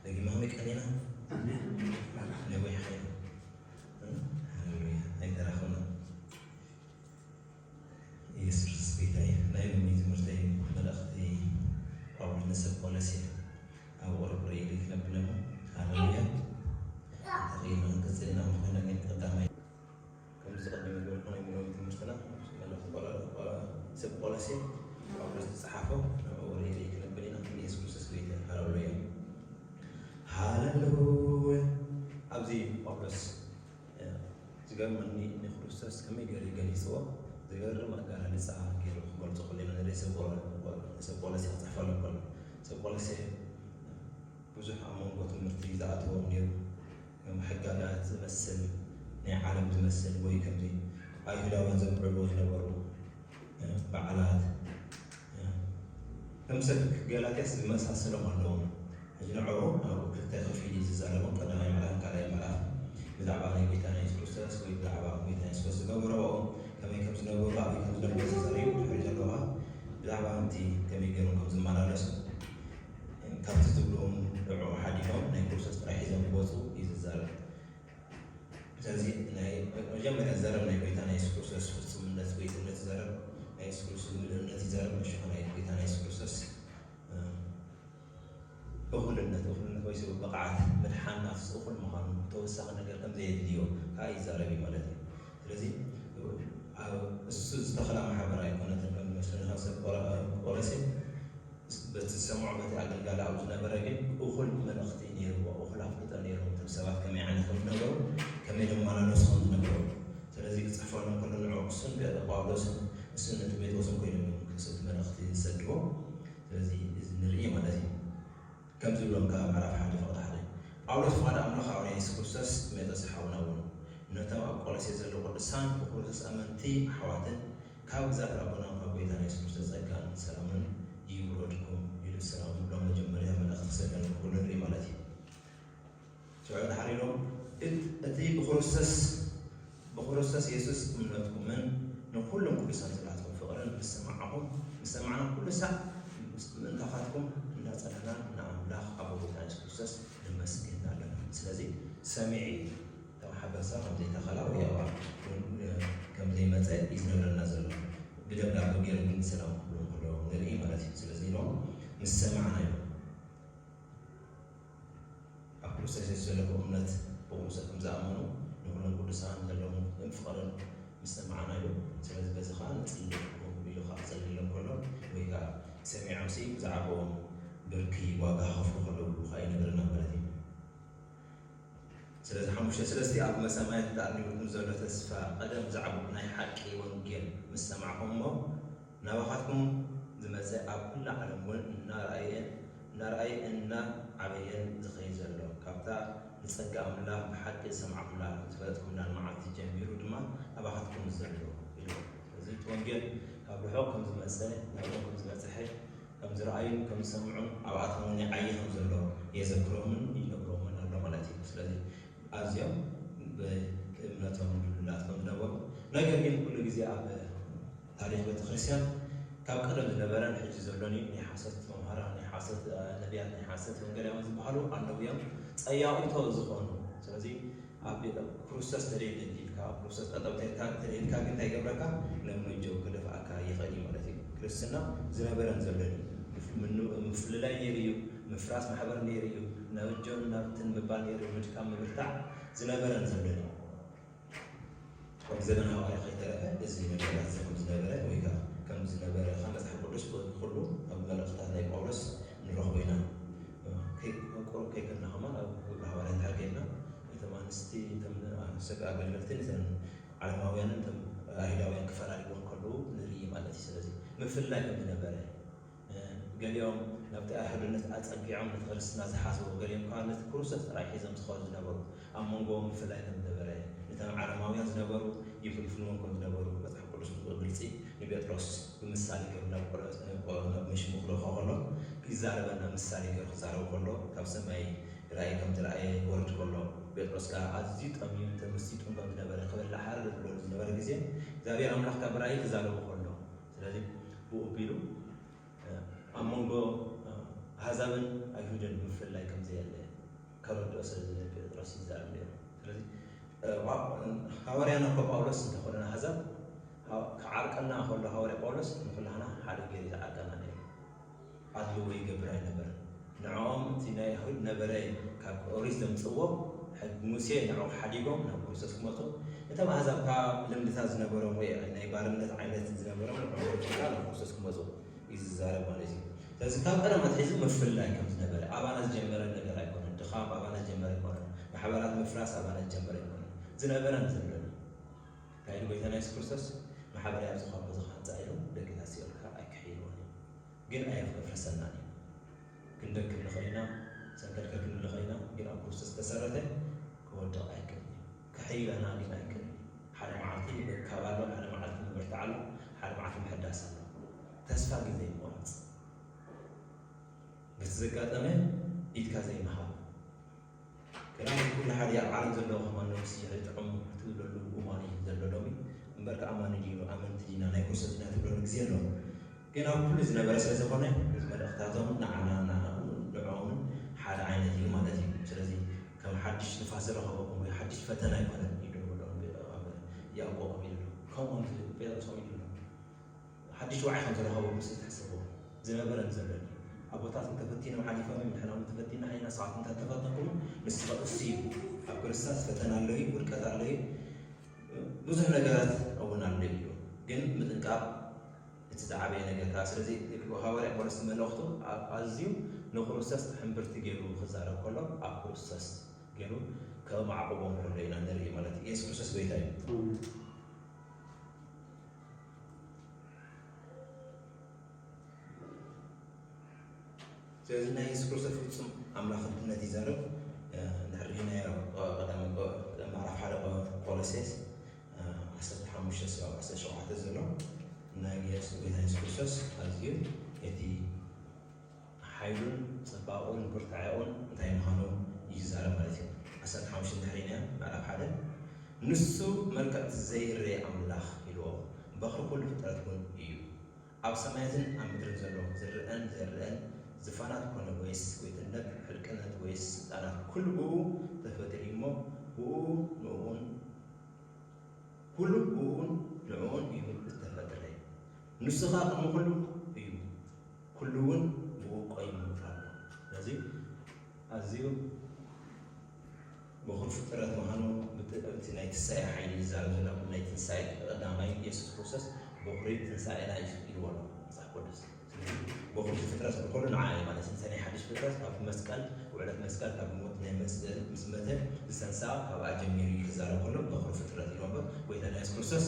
ደጊምና ቀኒና። ኣሜን። ነዊሕ ኸይኑ። ሃሌሉያ። ኣይተራኸብና። ኢየሱስ ክርስቶስ ጌታ እዩ። ናይ ሎሚ ትምህርተይ መልእኽቲ ጳውሎስ ንሰብ ቆሎሴ ኣብ ቁርቁር ኢሉ ክነብብ ኣለና። ሃሌሉያ። ተቐይርና ክንቅጽል ኢና። ምዃንና ግን ቀዳማይ ከምዚ ቀደም ዝበልኩ ናይ ሎሚ ትምህርትና መልእኽቲ ቆሎ-፣ ቆሎ-፣ ሰብ ቆሎሴ ጳውሎስ ዝጸሓፎ ንዕኡ ርኢና ክነብል ኢና። ኢየሱስ ክርስቶስ ጌታ። ሃሌሉያ። ሃሌሉያ። ኣብዚ ጳውሎስ፣ እ፣ ዝገርመኒ ንክርስቶስ ከመይ ገይሩ ገሊጽዎ፣ ዝገርም ኣገላልጻ ገይሩ ክገልጾ ከሎ ኢና ንርኢ። ሰብ ቆሎ-፣ ሰብ ቆሎሴ ክጽሕፈሎም ከሎ፣ ሰብ ቆሎሴ ብዙሕ ኣብ መንጎ ትምህርቲ ዝኣተዎም ነይሩ። ከም ሕጋጋት ዝመስል፣ ናይ ዓለም ዝመስል፣ ወይ ከምዚ ኣይሁዳውያን ዘብዕልዎ ዝነበሩ፣ እ፣ በዓላት፣ እ፣ ከም ሰብ ገላትያስ ዝመሳሰሎም ኣለዎም። ሕጂ ንዕኡ ኣብ ክልተ ከፊሉ እዩ ዝዛረቦም፣ ቀዳማይ ምዕራፍ፣ ካልኣይ ምዕራፍ። ብዛዕባ ናይ ጎይታና የሱስ ክርስቶስ ወይ ብዛዕባ ጎይታና የሱስ ክርስቶስ ዝገበሮ፣ ከመይ ከም ዝነበሩ፣ ኣበይ ከም ዝነበሩ ተዛሪቡ፣ ድሕሪ ዘለዋ ብዛዕባ ከምቲ ከመይ ገይሮም ከም ዝመላለሱ፣ ካብቲ ዝብልዎም ንዕኡ ሓዲጎም ናይ ክርስቶስ ጥራይ ሒዞም ክወፁ እዩ ዝዛረብ። ስለዚ ናይ መጀመርያ ዘረብ ናይ ጎይታ ናይ የሱስ ክርስቶስ ፍጹምነት፣ ጌትነት ዘረብ፣ ናይ የሱስ ክርስቶስ ምልእነት ዘረብ፣ መሸፈ ናይ ጎይታ ናይ የሱስ ክርስቶስ፣ እ፣ እኹልነት፣ እኹልነት ወይ ስብ ብቕዓት ምድሓን ናትስ እኹል ምዃኑ፣ ተወሳኺ ነገር ከም ዘየድልዮ ከዓ ይዛረብ እዩ ማለት እዩ። ስለዚ ኣብ እሱ ዝተኸላ ማሕበር ኣይኮነትን ከም ዝመስለኒ ካብ ሰብ ቆረ-፣ ቆረሴ በቲ ዝሰምዖ በቲ ኣገልጋሊ ኣብ ዝነበረ ግን እኹል መልእኽቲ ነይርዎ፣ እኹል ኣፍልጦ ነይርዎ። እቶም ሰባት ከመይ ዓይነት ከም ዝነበሩ፣ ከመይ ዘመላለሱ ከም ዝነበሩ። ስለዚ ክጽሕፈሎም ከሎ ንዕኡ እሱን ጳውሎስን እሱን ንጢሞቴዎስን ኮይኖም እዮም ክስቲ መልእኽቲ ዝሰድዎ። ስለዚ እዚ ንርኢ ማለት እዩ። ከም ዝብሎም ካብ ምዕራፍ ሓደ ፍቕዲ ሓደ፣ ጳውሎስ ፍቓድ ኣምላኽ፣ ሃዋርያ የሱስ ክርስቶስ ጢሞቴዎስ ሓውና እውን፣ ነቶም ኣብ ቆሎሴ ዘለዉ ቅዱሳን ብክርስቶስ ኣመንቲ ኣሕዋትን ካብ ግዛት ኣቦና ካብ ጎይታና የሱስ ክርስቶስ ጸጋን ሰላምን ይውረድኩም ኢሉ ሰላም ዝብሎም መጀመርያ መልእኽቲ ክሰደሎም ኩሉ ንርኢ ማለት እዩ። ሽዑ ድሓር ኢሎም፣ እት-፣ እቲ ብክርስቶስ፣ ብክርስቶስ የሱስ እምነትኩምን ንኩሎም ቅዱሳን ዘላትኩም ፍቕርን ምስ ሰማዕኹም፣ ምስ ሰማዕና ኩሉ ሳዕ ምስ ምእንታኻትኩም እንዳጸለና ንኣምላኽ ኣቦ ጎይታ የሱስ ክርስቶስ ንመስገን ኣለና። ስለዚ ሰሚዕ እዩ። ከም ሓበሳ ከም ዘይተኸላ ወይ ኣብኣ እውን ከም ዘይመጸ እዩ ዝነግረና ዘሎ። ብደብዳቤ ገይሩ ግን ሰላም ክብሎም ከለዉ ንርኢ ማለት እዩ። ስለዚ ኢሎም ምስ ሰማዕና እዩ። ኣብ ክርስቶስ የሱስ ዘለኩም እምነት ብክርስቶስ ከም ዝኣመኑ ንኩሎም ቅዱሳን ዘለዎም ፍቕርን ምስ ሰማዕና እዩ። ስለዚ በዚ ከዓ ንጽልየኩም ኢሉ ከዓ ክጸልየሎም ከሎ ወይ ከዓ ሰሚዖምሲ ብዛዕባኦም ብርኪ ዋጋ ክኸፍሉ ከለዉ ከዓ ይነግረና ማለት እዩ። ስለዚ ሓሙሽተ፣ ስለዚ ኣብ መሰማያት ተኣልዩልኩም ዘሎ ተስፋ ቀደም ዛዕባኡ ናይ ሓቂ ወንጌል ምስ ሰማዕኹምሞ፣ ናባኻትኩም ዝመጸ ኣብ ኩላ ዓለም እውን እናረኣየን፣ እናረኣየ እናዓበየን ዝኸይድ ዘሎ፣ ካብታ ንጸጋ ኣምላኽ ብሓቂ ዝሰማዕኩምላ ዝፈለጥኩምላ መዓልቲ ጀሚሩ ድማ ኣባኻትኩም ዘሎ ኢሉ። ስለዚ እቲ ወንጌል ካብ ርሑቕ ከም ዝመጸ፣ ናብኦም ከም ዝበጽሐ፣ ከም ዝረኣዩን ከም ዝሰምዑን፣ ኣብኣቶም እውን ይዓዪ ከም ዘሎ የዘክሮምን ይነግሮምን ኣሎ ማለት እዩ። ስለዚ ኣዝዮም ብእምነቶም ድልዱላት ከም ዝነበሩ፣ ነገር ግን ኩሉ ግዜ ኣብ ታሪኽ ቤተክርስትያን ካብ ቀደም ዝነበረን ሕጂ ዘሎን እዩ። ናይ ሓሶት መምሃራን፣ ናይ ሓሶት፣ እ፣ ነቢያት፣ ናይ ሓሶት ወንጌላውያን ዝበሃሉ ኣለዉ እዮም፣ ጸያቒቶ ዝኾኑ። ስለዚ ኣብ ቤተ ክርስቶስ ተደይደል ኢልካ፣ ኣብ ክርስቶስ ጠጠው ተልካ፣ ተደይልካ ግን እንታይ ይገብረካ? ነምኖ ጀው ክደፍኣካ ይኽእል እዩ ማለት እዩ። ክርስትና ዝነበረን ዘሎን እዩ። ምፍ-፣ ምኑ-፣ ምፍልላይ ነይሩ እዩ፣ ምፍራስ ማሕበር ነይሩ እዩ፣ ናብ ጆን ናብትን ምባል ነይሩ እዩ፣ ምድካም ምብርታዕ ዝነበረን ዘሎን እዩ። ካብ ዘበን ሃዋርያ ከይተረፈ እዚ ነገራት እዚ ከም ዝነበረ ወይ ከዓ ከም ዝነበረ ካብ መጽሓፍ ቅዱስ ብኩሉ ኣብ መልእኽታት ናይ ጳውሎስ ንረኽቦ ኢና። ከይ-፣ ቁሩብ ከይከድና ከማን ኣብ ግብሪ ሃዋርያ እንድሕር ከይድና እቶም ኣንስቲ፣ እቶም ኣንስቲ ኣገልገልቲ ነተን ዓለማውያንን እቶም ኣይሁዳውያን ክፈላልይዎም ከለዉ ንርኢ ማለት እዩ። ስለዚ ምፍልላይ ከም ዝነበረ፣ እ፣ ገሊኦም ናብቲ ኣይሁድነት ኣጸጊዖም ነቲ ክርስትና ዝሓስቡ፣ ገሊኦም ከኣ ነቲ ክርስቶስ ጥራይ ሒዞም ዝኸዱ ዝነበሩ፣ ኣብ መንጎኦም ምፍልላይ ከም ዝነበረ፣ ነቶም ዓለማውያን ዝነበሩ ይፍልፍልዎም ከም ዝነበሩ መጽሓፍ ቅዱስ ብግልጺ ንጴጥሮስ ብምሳሌ ገይሩ ናብ ቆሎ-፣ ቆ-፣ ናብ መሽሙ ክልእኾ ከሎ ይዛረበና፣ ምሳሌ ገይሩ ክዛረብ ከሎ ካብ ሰማይ ራእይ ከም ዝረኣየ ክወርድ ከሎ፣ ጴጥሮስ ከኣ ኣዝዩ ጠምዩ ተመሲጡ ከም ዝነበረ፣ ክበልዕ ሃረር ዝበሎ ዝነበረ ግዜ እግዚኣብሔር ኣምላኽ ካብ ራእይ ክዛረቦ ከሎ፣ ስለዚ ብኡ ኣቢሉ ኣብ መንጎ ኣህዛብን ኣይሁድን ምፍልላይ ከም ዘየለ፣ ተረድኦ ስለ ዝብል ጴጥሮስ ይዛረብ ነይሩ። ስለዚ፣ እ፣ ዋ-፣ ሃዋርያና እኮ ጳውሎስ እንተኾነ ንኣሕዛብ፣ ሃ-፣ ክዓርቀና ከሎ ሃዋርያ ጳውሎስ ንኹላህና ሓደ ገይሩ ዝዓርቀና ነይሩ። ኣድልዎ ይገብር ኣይነበረን። ንዕኦም እቲ ናይ ኣይሁድ ነበረ ካብ ኦሪት ዘምጽዎ ሕጊ ሙሴ ንዕኦም ሓዲጎም ናብ ክርስቶስ ክመጹ፣ እቶም ኣሕዛብ ካብ ልምድታት ዝነበሮም ወይ ናይ ባርነት ዓይነት ዝነበሮም ንዕኦም ናብ ክርስቶስ ክመጹ እዩ ዝዛረብ ማለት እዩ። ስለዚ ካብ ቀደም ኣትሒዙ ምፍልላይ ከም ዝነበረ፣ ኣባና ዝጀመረ ነገር ኣይኮነን። ድኻም ኣባና ዝጀመረ ኣይኮነን። ማሕበራት ምፍራስ ኣባና ዝጀመረ ኣይኮነን። ዝነበረን ዘሎን እዩ። እንታይ ኢሉ ጎይታና የሱስ ክርስቶስ? ማሕበረይ ኣብዚ ካብ ቦታ ክሃንጻ ኢሉ ደገታት ሲኦል ከኣ ኣይክሕይልዎን እዩ። ግን ኣየፍረሰናን እዩ። ክንደክም ንኽእል ኢና፣ ሰንከልከል ክንብል ንኽእል ኢና፣ ግን ኣብ ክርስቶስ ዝተሰረተ ክወድቕ ኣይክእልን እዩ። ክሕይለና ግን ኣይክእልን እዩ። ሓደ መዓልቲ ካብ ኣሎ፣ ሓደ መዓልቲ ምብርታዕ ኣሎ፣ ሓደ መዓልቲ ምሕዳስ ኣሎ። ተስፋ ግን ዘይምቑራጽ። በቲ ዘጋጠመ ኢድካ ዘይምሃብ። ክዳን ኩሉ ሓደ ኣብ ዓለም ዘለዉ ከማን ነብሲ ይጥዕሙ ትብለሉ እዋን እዩ ዘሎ ሎሚ። እምበር ከኣ ኣማኒ ድዩ፣ ኣመንቲ ዲና፣ ናይ ክርስቶስ ዲና ትብለሉ ግዜ ኣሎ። ግን ኣብ ኩሉ ዝነበረ ስለ ዝኾነ፣ እዚ መልእኽታቶም ንዓና፣ ንዓኡ፣ ንዕኦምን ሓደ ዓይነት እዩ ማለት እዩ። ስለዚ ከም ሓድሽ ንፋስ ዝረኸበኩም ወይ ሓድሽ ፈተና ኣይኮነን እዩ ደውሎም ኣብ ያዕቆብ ኢሉ። ከምኦም ጴጥሮስ ኢሉ ኣሎ። ሓድሽ ዋዒ ከም ዝረኸበኩም ስለ ትሕሰብዎ ዝነበረን ዘሎን እዩ። ኣቦታትኩም ተፈቲኖም ሓሊፎም እዮም፣ ንሕና እውን ተፈቲና ኢና፣ ንስኻትኩም እንተተፈተንኩም ንስኻ እሱ እዩ። ኣብ ክርስቶስ ፈተና ኣሎ እዩ፣ ውድቀት ኣሎ እዩ፣ ብዙሕ ነገራት እውን ኣሎ እዩ። ግን ምጥንቃቕ እቲ ዝዓበየ ነገር ከኣ። ስለዚ ሃዋርያ ጳውሎስ መልእኽቱ ኣብ ኣዝዩ ንክርስቶስ ሕምብርቲ ገይሩ ክዛረብ ከሎ ኣብ ክርስቶስ ገይሩ ከማዕቁቦም ከሎ ኢና ንርኢ ማለት እዩ። የሱስ ክርስቶስ ጎይታ እዩ። ስለዚ ናይ የሱስ ክርስቶስ ፍጹም ኣምላኽነት ይዛረብ። እ፣ እንድሕር ርኢናዮ፣ እ፣ ቀዳም፣ እ፣ ምዕራፍ ሓደ ቆ-፣ ቆሎሴስ፣ እ፣ ዓሰርተ ሓሙሽተ ስጋብ ዓሰርተ ሸውዓተ ዘሎ ናይ የሱስ፣ ጎይታ የሱስ ክርስቶስ ኣዝዩ እቲ ሓይሉን ጽባቐኡን ብርታዐኡን እንታይ ምዃኑ እዩ ዝዛረብ ማለት እዩ። ዓሰርተ ሓሙሽተ እንድሕር ርኢናዮ ምዕራፍ ሓደ፣ ንሱ መልክዕ እቲ ዘይርአ ኣምላኽ ኢልዎ፣ በኽሪ ኩሉ ፍጥረት እውን እዩ። ኣብ ሰማያትን ኣብ ምድርን ዘሎ ዝርአን ዘይርአን ዝፋናት ኮነ ወይስ ጎይትነት፣ ሕልቅነት ወይስ ስልጣናት፣ ኩሉ ብኡ ተፈጢሩ እዩ እሞ፣ ብኡ ንእኡን፣ ኩሉ ብኡን ንእኡን እዩ ዝተፈጥረ። ንሱ ኸኣ ቅድሚ ኩሉ እዩ፣ ኩሉ እውን ብኡ ቆይሙ ኣሎ። ስለዚ ኣዝዩ በኹር ፍጥረት ምዃኑ ብት-፣ እቲ ናይ ትንሳኤ ሓይሊ ይዛረብ ዘሎ፣ ናይ ትንሳኤ ቀዳማይ የሱስ ክርስቶስ በኹሪ ትንሳኤና እዩ ኢልዎ ኣሎ መጽሓፍ ቅዱስ። ስለዚ በኹሪ ፍጥረት ብኹሉ ንዓ እዩ ማለት እዩ። እቲ ናይ ሓድሽ ፍጥረት ካብ መስቀል፣ ውዕለት መስቀል፣ ካብ ሞት ናይ መስቀል ምስ መተ ዝተንስኣ ካብኣ ጀሚሩ እዩ ክዛረብ ከሎ በኹሪ ፍጥረት ኢልዎ እምበር፣ ጎይታና የሱስ ክርስቶስ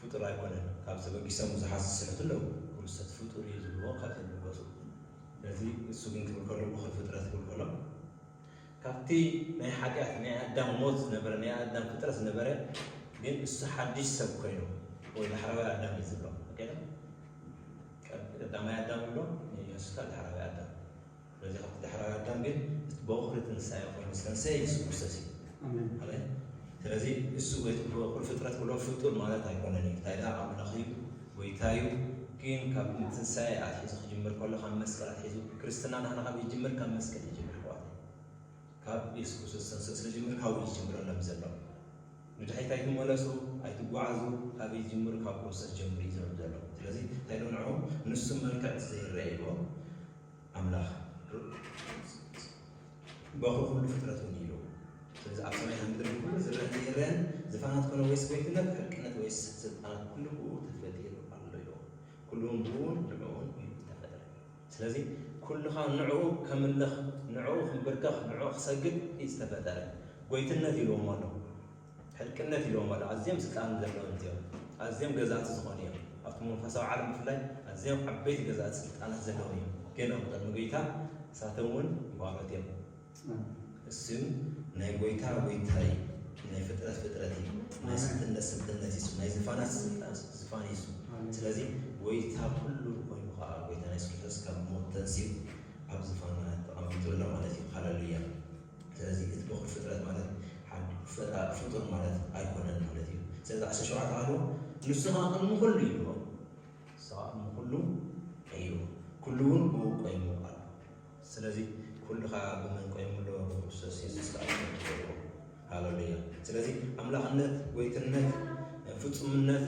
ፍጡር ኣይኮነን። ካብ ተበጊሶም ብዙሓት ዝስሕቱ ኣለዉ። ክርስቶስ ፍጡር እዩ ዝብልዎ ካብ ተበገሱ። ስለዚ እሱ ግን ክብል ከሎ በኹሪ ፍጥረት ክብል ከሎ ካብቲ ናይ ሓጢኣት ናይ ኣዳም ሞት ዝነበረ፣ ናይ ኣዳም ፍጥረት ዝነበረ፣ ግን እሱ ሓድሽ ሰብ ኮይኑ ወይ ዳሕራዋይ ኣዳም እዩ ዝብሎ። ኦኬ? ቀዳማይ ኣዳም ይብሎ፣ ንየሱስ ከኣ ዳሕራዋይ ኣዳም። ስለዚ ካብቲ ዳሕራዋይ ኣዳም ግን እቲ በኹሪ ትንሳኤ ኮይኑ ዝተንሰየ የሱስ ክርስቶስ እዩ። ኣሜን። ኣሜን። ስለዚ እሱ ወይ በኹሪ ፍጥረት ብሎ ፍጡር ማለት ኣይኮነን እዩ። እንታይ ደኣ ኣምላኽ እዩ፣ ጎይታ እዩ። ግን ካብ ትንሳኤ ኣትሒዙ ክጅምር ከሎ፣ ካብ መስቀል ኣትሒዙ፣ ክርስትና ናህና ካብ ይጅምር፣ ካብ መስቀል ይጅምር፣ ኣሕዋት። ካብ የሱስ ክርስቶስ ዝተንስእ ስለ ጅምር ካብኡ ይጅምር ኣሎ ዘሎ። ንድሕሪት ኣይትመለሱ፣ ኣይትጓዓዙ፣ ካበይ ጅምሩ? ካብ ክርስቶስ ጀምሩ እዩ ዝብል ዘሎ። ስለዚ እንታይ ኢሉ ንዕኡ? ንሱ መልክዕ እቲ ዘይረአ ኢልዎ ኣምላኽ በኹሪ ኩሉ ፍጥረት እውን ኢሉ። ስለዚ ኣብ ሰማይ ኣብ ምድሪ ኩሉ ዝረአን ዘይረአን ዝፋናት ኮነ ወይስ ጎይትነት፣ ሕልቅነት ወይስ ስልጣናት ኩሉ ብኡ ተፈጢሩ ኣሎ ኢልዎ። ኩሉ እውን ብኡን ንዕኡን እዩ ዝተፈጥረ። ስለዚ ኩልኻ ንዕኡ ከምልኽ፣ ንዕኡ ክምብርከኽ፣ ንዕኡ ክሰግድ እዩ ዝተፈጠረ። ጎይትነት ኢልዎም ኣሎ፣ ሕልቅነት ኢልዎም ኣሎ። ኣዝዮም ስልጣን ዘለዎም እዮም። ኣዝዮም ገዛእቲ ዝኾኑ እዮም። ኣብቲ መንፈሳዊ ዓለም ብፍላይ ኣዝዮም ዓበይቲ ገዛእቲ ስልጣናት ዘለዎም እዮም። ግን ኣብ ቅድሚ ጎይታ ንሳቶም እውን ባሮት እዮም። እሱ ናይ ጎይታ ጎይታ እዩ፣ ናይ ፍጥረት ፍጥረት እዩ፣ ናይ ስልጥነት ስልጥነት እዩ፣ ናይ ዝፋናት ስልጣን ዝፋን እዩ። ስለዚ ጎይታ ኩሉ ኮይኑ ከዓ ጎይታ ናይ የሱስ ክርስቶስ ካብ ሞት ተንሲኡ ኣብ ዝፋናት ተቐሚጡ ኣሎ ማለት እዩ። ሃሌሉያ። ስለዚ እቲ በኩር ፍጥረት ማለት ሓድ ፈጣ-፣ ፍጡር ማለት ኣይኮነን ማለት እዩ። ስለዚ ዓሰርተ ሸውዓተ ኣሎ፣ ንሱ ከዓ ቅድሚ ኩሉ እዩ። ንስኻ እሞ ኩሉ እዩ፣ ኩሉ እውን ብኡ ቆይሙ ኣሎ። ስለዚ ኩሉ ከዓ ብመን ቆይሙ ኣሎ? ብክርስቶስ የሱስ ከዓ ቆይሙ ኣሎ። ሃሌሉያ። ስለዚ ኣምላኽነት፣ ጎይትነት፣ ፍጹምነት፣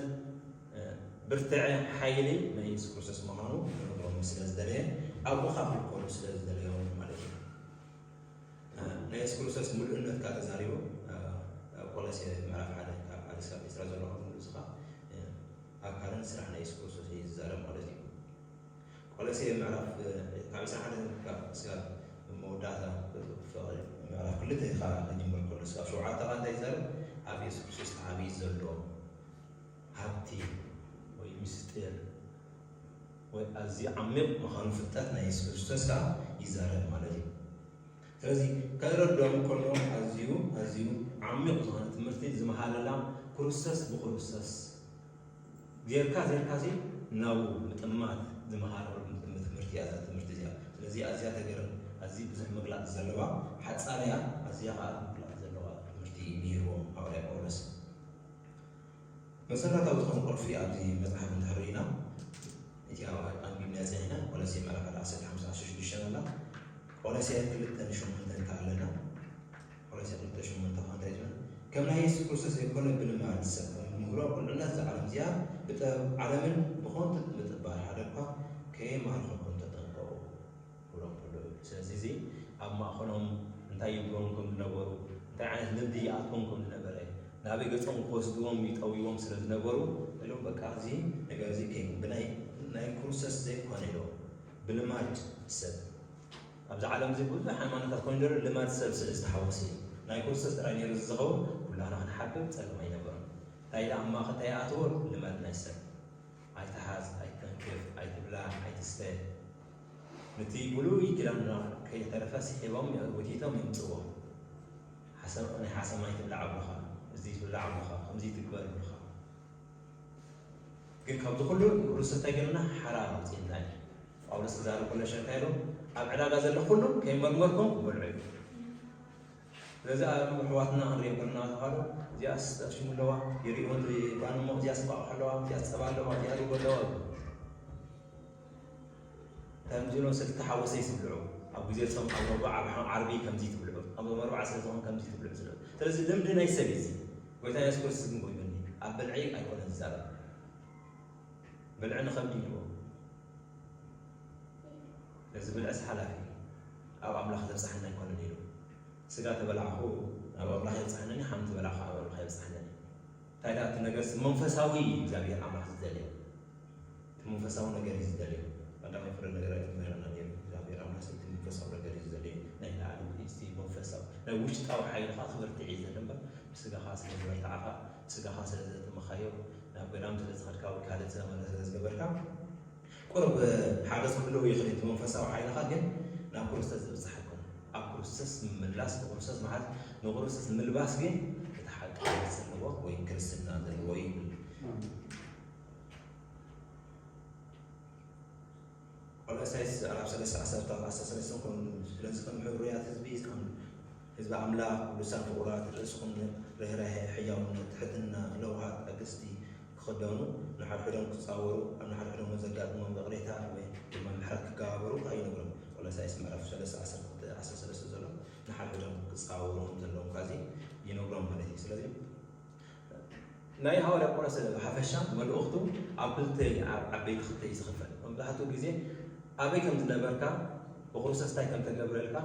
ብርትዐ፣ ሓይሊ ናይ የሱስ ክርስቶስ ምዃኑ ክነግሮም ስለ ዝደለየ፣ ኣብኡ ካብ ክርከቡ ስለ ዝደለዮም ማለት እዩ። ናይ የሱስ ክርስቶስ ምሉእነት ከዓ ተዛሪቡ። ኣብ ቆሎሴ ምዕራፍ ሓደ ካብ ሓደ ስጋብ ዕስራ ዘሎ ከምዚ ከዓ ኣካልን ስራሕ ናይ የሱስ ክርስቶስ እዩ ዝዛረብ ማለት እዩ። ቆሎሴ ምዕራፍ ካብ ዕስራ ሓደ ካብ ስጋብ መወዳእታ ፍቕሪ ምዕራፍ ክልተ ከዓ ክጅምር ከሎ ስጋብ ሸውዓተ ከዓ እንታይ ይዛረብ? ኣብ የሱስ ክርስቶስ ተዓብዩ ዘሎ ሃብቲ ወይ ምስጢር ወይ ኣዝዩ ዓሚቕ ምዃኑ ፍልጠት ናይ የሱስ ክርስቶስ ከዓ ይዛረብ ማለት እዩ። ስለዚ ከረድኦም ከሎ ኣዝዩ ኣዝዩ ዓሚቕ ዝኾነ ትምህርቲ ዝመሃረላ ክርስቶስ ብክርስቶስ ጌርካ ጌርካ ሲ ናብኡ ምጥማት ዝመሃረሉ ትምህርቲ እያ እዛ ትምህርቲ እዚኣ። ስለዚ ኣዝያ ተገርም ኣዝዩ ብዙሕ ምግላፅ ዘለዋ ሓፃር እያ። ኣዝያ ከዓ ምግላፅ ዘለዋ ትምህርቲ ምሂርዎም ሃዋርያ ጳውሎስ። መሰረታዊ ዝኾነ ቁልፊ ኣብዚ መፅሓፍ እንድሕር ኢና እቲ ኣብ ኣንቢብና ፀኒሕና ቆሎሴ ምዕራፍ ሓደ ዓሰርተ ሓሙሽተ ዓሰርተ ሽዱሽተ ኣላ። ቆሎሴ ክልተ ንሸሞንተ እንተ ኣለና ቆሎሴ ክልተ ሸሞንተ ከዓ እንታይ ዝብል? ከም ናይ የሱስ ክርስቶስ ዘይኮነ ብልማድ ሰብ ከም ንምህሮ ቁልዕነት እዛ ዓለም እዚኣ ብጥበብ ዓለምን ብኾንቱ ምጥባር ሓደ እኳ ከየማርኸኩም ተጠንቀቑ። ክብሎም ከሎ እዩ። ስለዚ እዚ ኣብ ማእኸሎም እንታይ ይብሎም ከም ዝነበሩ እንታይ ዓይነት ልምዲ ይኣትዎም ከም ዝነበረ ናበይ ገጾም ክወስድዎም ይጠውይዎም ስለ ዝነበሩ ኢሎም በቃ እዚ ነገር እዚ ከይኑ ብናይ ናይ ክርስቶስ ዘይኮነ ኢሎም ብልማድ ሰብ ኣብዚ ዓለም እዚ ብዙሕ ሃይማኖታት ኮይኑ ዘሎ ልማድ ሰብ ስለ ዝተሓወሰ እዩ። ናይ ክርስቶስ ጥራይ ነይሩ ዝኸውን ኩላና ክንሓብብ ጸገም ኣይነበሮም። እንታይ ደኣ ኣብ ማእኸል እንታይ ይኣትዎ ልማድ ናይ ሰብ ኣይትሓዝ፣ ኣይተንክፍ፣ ኣይትብላዕ፣ ኣይትስተ። ነቲ ብሉይ ኪዳንና ከይተረፈ ስሒቦም ወቲቶም የምጽዎ። ሓሰም ናይ ሓሰም ኣይትብላዕ ኣብሉኻ፣ እዚ ትብላዕ ኣብሉኻ፣ ከምዚ ትግበር ኣብሉኻ። ግን ካብዚ ኩሉ ንክርስቶስ እንታይ ገይሩና ሓራ ኣውፅእና እዩ። ጳውሎስ ክዛረብ ከሎ ሸንካ ኢሉ ኣብ ዕዳጋ ዘሎ ኩሉ ከይመርመርኩም በልዑ እዩ። ስለዚ ኣብ ኣሕዋትና ክንሪኦ ከለና ተባሃሉ እዚኣስ ጠፍሽሙ ኣለዋ ይሪእዎ ባንሞ እዚኣስ እንቋቑሖ ኣለዋ እዚኣስ ፀባ ኣለዋ እዚኣ ርጎ ኣለዋ ከምዚ ኢሎም ሰለስተ ሓወሰይ ዝብልዑ ኣብ ግዜ ጾም ኣብ ረቡዕ ኣብ ዓርቢ ከምዚ ትብልዑ ኣብ ሮም ኣርባዓ ስለ ዝኾን ከምዚ ትብልዑ ስለ ስለዚ ልምዲ ናይ ሰብ እዩ እዚ ጎይታ የሱስ ክርስቶስ ግን ጎይበኒ ኣብ ብልዒ ኣይኮነን ዝዛረብ ብልዒ ንኸብዲ ኢልዎ እዚ ብልዕስ ሓላፊ ኣብ ኣምላኽ ዘብጽሓና ኣይኮነን ኢሉ ስጋ ተበላዕኹ ኣብ ኣምላኽ የብጽሓኒ ሓንቲ በላዕኹ ኣብ ኣምላኽ የብጽሓኒ እንታይ ደኣ እቲ ነገርስ መንፈሳዊ እዩ እግዚኣብሔር ኣምላኽ ዝደልዮ እቲ መንፈሳዊ ነገር እዩ ዝደልዮ ቀዳማይ ፍረ ነገር ኣይትምህረና ነይሩ እግዚኣብሔር ኣምላኽ እቲ መንፈሳዊ ነገር እዩ ዝደልዮ ናይ ላዕሊ እቲ መንፈሳዊ ናይ ውሽጣዊ ሓይልኻ ክበርትዕ እዩ ዘለ እምበር ብስጋኻ ስለ ዝበርትዓኻ ብስጋኻ ስለ ዘጥመኻዮ ናብ ገዳም ስለ ዝኸድካ ወይ ካልእ ዘመነ ስለ ዝገበርካ ቁሩብ ሓገዝ ክህልው ይኽእል እቲ መንፈሳዊ ሓይልኻ ግን ናብ ክርስቶስ ዝብፅሕ ኣይኮነ ኣብ ክርስቶስ ምምላስ ንክርስቶስ መሓዝ ንክርስቶስ ምልባስ ግን እቲ ሓቂ ዘለዎ ወይ ክርስትና ዘለዎ ይብል ቆሎሳይስ ኣብ ሰለስተ ዓሰርተ ዓሰርተ ሰለስተ ኮይኑ ስለዚ ከም ሕሩያት ህዝቢ ከም ህዝቢ ኣምላኽ ቅዱሳን ፍቑራት ርእስኹም ርህራሄ ሕያውነት ትሕትና ለውሃት ኣግስቲ ክኽደኑ ንሓድሕዶም ክጻወሩ ኣብ ንሓድሕዶም ዘጋጥሞም ይቕሬታ ወይ ድማ ምሕረት ክገባበሩ ከዓ ይነግሮም። ቆሎሳይስ ምዕራፍ ሰለስተ ዓሰርተ ሰለስተ ዘሎ ንሓድሕዶም ክጻወሩ ከም ዘለዎም ካዚ ይነግሮም ማለት እዩ። ስለዚ ናይ ሃዋርያ ጳውሎስ ብሓፈሻ መልእኽቱ ኣብ ክልተ ዓበይቲ ክልተ እዩ ዝኽፈል። መብዛሕትኡ ግዜ ኣበይ ከም ዝነበርካ ብክርስቶስ እንታይ ከም ተገብረልካ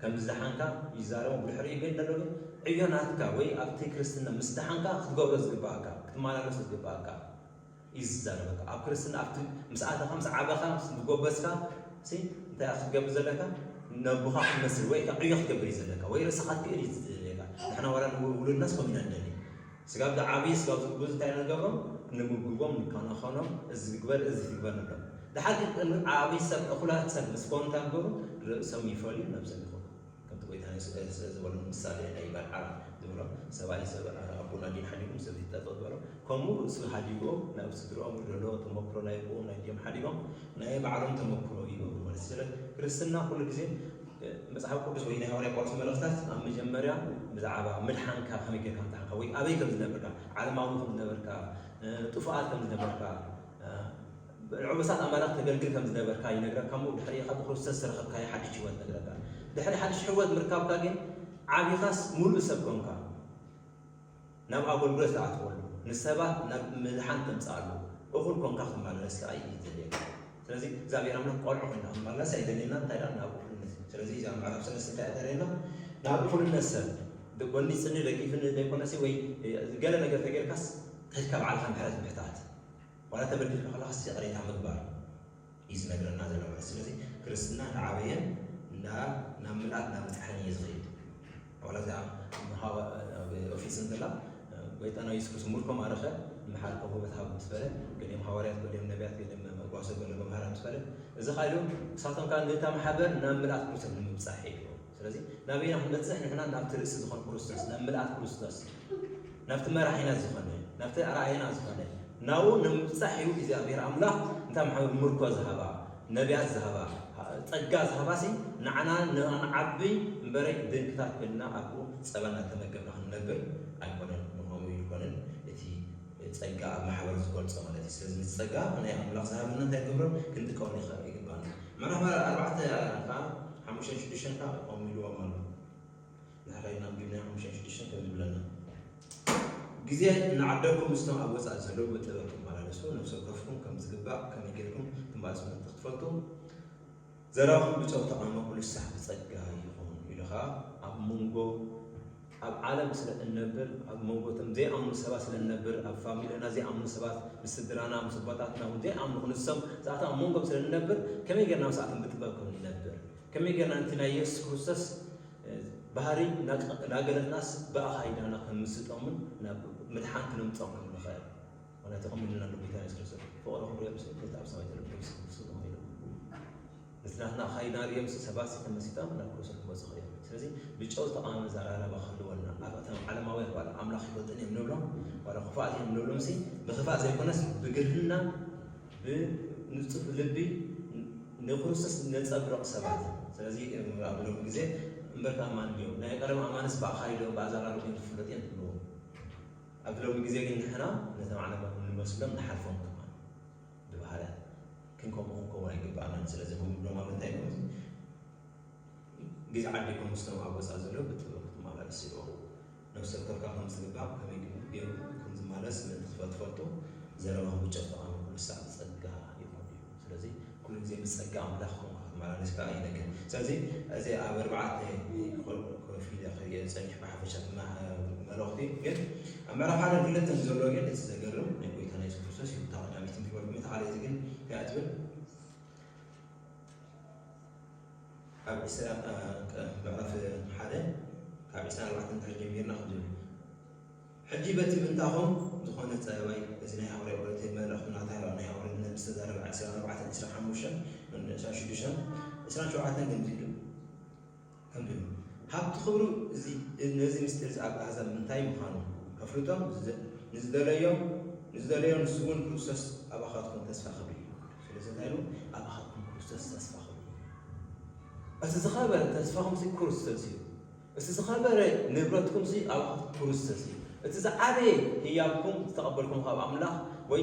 ከም ዝደሓንካ ይዛረቡ ብድሕሪኡ ግን ደሎ ግን ዕዮ ናትካ ወይ ኣብቲ ክርስትና ምስ ደሓንካ ክትገብሮ ዝግባኣካ ክትመላለሶ ዝግባኣካ እዩ ዝዛረበካ ኣብ ክርስትና ኣብቲ ምስ ኣተኻ ምስ ዓበኻ ምስ ዝጎበዝካ እንታይ ክትገብር ዘለካ ነቦኻ ክትመስል ወይ ዕዮ ክትገብር እዩ ዘለካ ወይ ርእስኻ ትክእል እዩ ዘለካ ንሕና ዋላ ውሉድናስ ከምኡ ኢና ንደሊ ስጋብ ዝዓብዩ ስጋብ ዝጉብዙ እንታይ ኢና ንገብሮም ንምግቦም ንከናኸኖም እዚ ግበር እዚ ትግበር ንብሎም ድሓር ግን ዓብይ ሰብ እኹላት ሰብ ምስ ኮኑ እንታይ ንገብሩ ርእሶም ይፈልዩ ነብሶም ይኾኑ ከምቲ ጎይታ የሱስ ስለ ዝበሎ ምሳሌ ናይ ባልዓራ ዝበሎ ሰብኣይ ሰብ ኣቦና ዲን ሓዲጉ ሰብ ይጠጠ ዝበሎ ከምኡ ርእሱ ሃዲጎም ናብ ስድርኦም ዘሎ ተመክሮ ናይ ኣቦኦም ናይ ዲኦም ሓዲጎም ናይ ባዕሎም ተመክሮ ይገብሩ ማለት ስለ ክርስትና ኩሉ ግዜ መጽሓፍ ቅዱስ ወይ ናይ ሃዋርያ ጳውሎስ መልእኽታት ኣብ መጀመርያ ብዛዕባ ምድሓንካ ከመይ ጌርካ ምድሓንካ ወይ ኣበይ ከም ዝነበርካ ዓለማዊ ከም ዝነበርካ ጥፉኣት ከም ዝነበርካ ንዑቡሳት ኣማልኽቲ ተገልግል ከም ዝነበርካ ይነግረካ እሞ፣ ድሕሪኡ ካብ ብክርስቶስ ዝተረኸብካዮ ሓድሽ ህይወት ነግረካ። ድሕሪ ሓድሽ ህይወት ምርካብካ ግን ዓቢኻስ ምሉእ ሰብ ኮንካ። ናብ ኣገልግሎት ትኣትወሉ፣ ንሰባት ናብ ምድሓን ተምጽኣሉ፣ እኹል ኮንካ ክትመላለስ ከኣ እዩ ዘድልየካ። ስለዚ እግዚኣብሔር ኣምላኽ ቆልዑ ኮይንካ ክትመላለስ ኣይደልየና፣ እንታይ ደኣ ናብ እኹልነት። ስለዚ እዛ ምዕራፍ ሰለስተ እንታይ እያ ተርእየና? ናብ እኹልነት ሰብ፣ ጎኒ ጽኒ ደጊፍኒ ዘይኮነሲ ወይ ገለ ነገር ተጌርካስ ከድካ ባዕልኻ ምሕረት ምሕታት። ዋላ ተበዲልካ ከለኻስ ይቕሬታ ምግባር እዩ ዝነግረና ዘሎ ማለት። ስለዚ ክርስትና እንዳዓበየን እንዳ ናብ ምልኣት እንዳበጽሐን እዩ ዝኸይድ። ዋላ እዚኣ ኣብ ሃዋ-፣ ኣብ ኦፊስ እንተላ፣ ጎይታና የሱስ ክርስቶስ፣ "ምርኮም ኣረኸ፣ ምሓር ከቦበት ሃብ" ምስ በለ፣ ገሊኦም ሃዋርያት፣ ገሊኦም ነቢያት፣ ገሊኦም መጓሰ፣ ገሊኦም መምሃራን ምስ በለ፣ እዚ ኻይዱ ንሳቶም ከኣ ነታ ማሕበር ናብ ምልኣት ክርስቶስ ንምብጻሕ ሒድዎ። ስለዚ ናበይና ክንበጽሕ? ንሕና ናብቲ ርእሲ ዝኾነ ክርስቶስ፣ ናብ ምልኣት ክርስቶስ፣ ናብቲ መራሒና ዝኾነ፣ ናብቲ ኣርኣያና ዝኾነ፣ ናብኡ ንምብጻሕ እዩ እግዚኣብሔር ኣምላኽ እንታይ ማሕበር ምርኮ ዝሃባ፣ ነቢያት ዝሃባ፣ ጸጋ ዝሃባሲ ንዓና ንዓቢ እምበረይ ድንክታት ኮይንና ኣብኡ ጸባ እናተመገብና ክንነብር ኣይኮነን። ንኸምኡ ይኮንን እቲ ጸጋ ኣብ ማሕበር ዝገልጾ ማለት እዩ። ስለዚ ነቲ ጸጋ ናይ ኣምላኽ ዝሃበና እንታይ ክገብሮ? ክንጥቀመሉ ይኸ-፣ ይግባና። ምዕራፍ ኣርባዕተ ከዓ ሓሙሽተን ሽዱሽተን ከዓ ከምኡ ኢልዎም ኣሎ። ንሕራይ ናብ ጊብና ሓሙሽተን ሽዱሽተን ከም ዝብለና፣ "ግዜ እናዓደልኩም ምስቶም ኣብ ወጻኢ ዘለዉ ብጥበብ ትመላለሱ፣ ነፍሲ ወከፍኩም ከም ዝግባእ ከመይ ጌርኩም ትመላለሱ ምእንቲ ክትፈልጡ፣ ዘረባኹም ብጨው ተቓመ፣ ኩሉ ሳዕ ብጸጋ ይኹን" ኢሉ ኸዓ ኣብ መንጎ፣ ኣብ ዓለም ስለ እንነብር፣ ኣብ መንጎ እቶም ዘይኣምኑ ሰባት ስለ እንነብር፣ ኣብ ፋሚልና ዘይኣምኑ ሰባት፣ ምስ ስድራና፣ ምስ ኣቦታትና እውን ዘይኣምኑ ክንሶም፣ ንሳቶም ኣብ መንጎም ስለ እንነብር፣ ከመይ ጌርና ምስኣቶም ብጥበብ ከም ንነብር፣ ከመይ ጌርና ነቲ ናይ የሱስ ክርስቶስ፣ እ፣ ባህሪ እናቀ-፣ እናገለጽናስ ብኣኻይዳና ከም ምስጦምን ናብ ምድሓን ክነምጽኦም ከም ንኽእል። ምኽንያቱ ከምኡ ኢልና ኣሎ ጎይታ የሱስ ክርስቶስ፣ "ፍቕርኹም ርእዮም ሲ፣ ነቲ ኣብ ሰማይ ዘሎ መንግስቲ ክወርሱ እዮም" ኢሉ። ነቲ ናትና ኣኻይዳና ርእዮም ሲ፣ ሰባት ሲ ተመሲጦም ናብ ክርስቶስ ክመጹ እዮም። ስለዚ ብጨው ዝተቓመመ ኣዘራርባ ክህልወና፣ ኣብ እቶም ዓለማውያን ዋላ ኣምላኽ ይፈልጡን እዮም ንብሎም፣ ዋላ ክፉኣት እዮም ንብሎም ሲ፣ ብክፋእ ዘይኮነስ ብግርህና፣ ብንጹህ ልቢ ንክርስቶስ ነጸብርቕ ሰባት። ስለዚ ኣብ ሎሚ ግዜ እምበርካ ኣማን ድዮም? ናይ ቀደም ኣማንስ ብኣኻይዶም ብኣዘራርቦም ዝፍለጡ እዮም ትብልዎም። ኣብ ሎሚ ግዜ ግን ንሕና ነቶም ዓለማውያን ንመስሎም ንሓልፎም ከማን ብባህርያት። ግን ከምኡ ክንከውን ኣይግባእናን። ስለዚ ከምኡ ብሎም ኣብ እንታይ ይኮን? "ግዜ ዓዲኩም ምስቶም ኣብ ወጻኢ ዘለዉ ብጥበብ ክትመላለሱ" ኢልዎ። ነፍሲ ወከፍካ ከም ዝግባእ ከመይ ገይሩ ከም ዝመላለስ ምእንቲ ክትፈልጡ፣ ዘረባኹም ብጨው ተቓመ፣ ኩሉ ሳዕ ብጸጋ ይኹን እዩ። ስለዚ ኩሉ ግዜ ብጸጋ ኣምላኽ ኮንካ ክትመላለስ ከኣ ይነግር። ስለዚ እዚ ኣብ ኣርባዕተ ኮፍ ኢለ ክርእዮ ጸኒሕ ብሓፈሻ ድማ መልእኽቲ ግን ኣብ ምዕራፍ ሓደ ክልተን ዘሎ ግን እቲ ዘገርም ናይ ጎይታና የሱስ ክርስቶስ እዩ። እታ ቀዳመይቲ ትምህርቲ፣ እቲ ካልኣይቲ ግን እንታይ እያ ትብል? ኣብ ዕስራ፣ እ፣ ምዕራፍ ሓደ ካብ ዕስራን ኣርባዕተን እንድሕር ጀሚርና ከምዚ ይብል፣ "ሕጂ በቲ ምእንታኹም ዝኾነ ጸባይ" እዚ ናይ ሃዋርያ ጳውሎስ መልእኽቱ ናታ ናይ ሃዋርያ ዝተዛረበ ዕስራን ኣርባዕተን፣ ዕስራን ሓሙሽተን፣ ዕስራን ሽዱሽተን፣ ዕስራን ሸውዓተን ከምዚ ኢሉ፣ ከምዚ ኢሉ፣ "ሃብቲ ክብሩ እዚ፣ ነዚ ምስጢር እዚ ኣብ ኣህዛብ እንታይ ምዃኑ ከፍልጦም ንዝ-፣ ንዝደለዮም፣ ንዝደለዮ ንሱ እውን ክርስቶስ ኣባኻትኩም ተስፋ ክብሪ እዩ." ስለዚ እንታይ ኢሉ? "ኣባኻትኩም ክርስቶስ ተስፋ ክብሪ እዩ." እቲ ዝኸበረ ተስፋኹም ሲ ክርስቶስ እዩ። እቲ ዝኸበረ ንብረትኩም ሲ ኣባኻትኩም ክርስቶስ እዩ። እቲ ዝዓበየ ህያብኩም ዝተቐበልኩም ካብ ኣምላኽ ወይ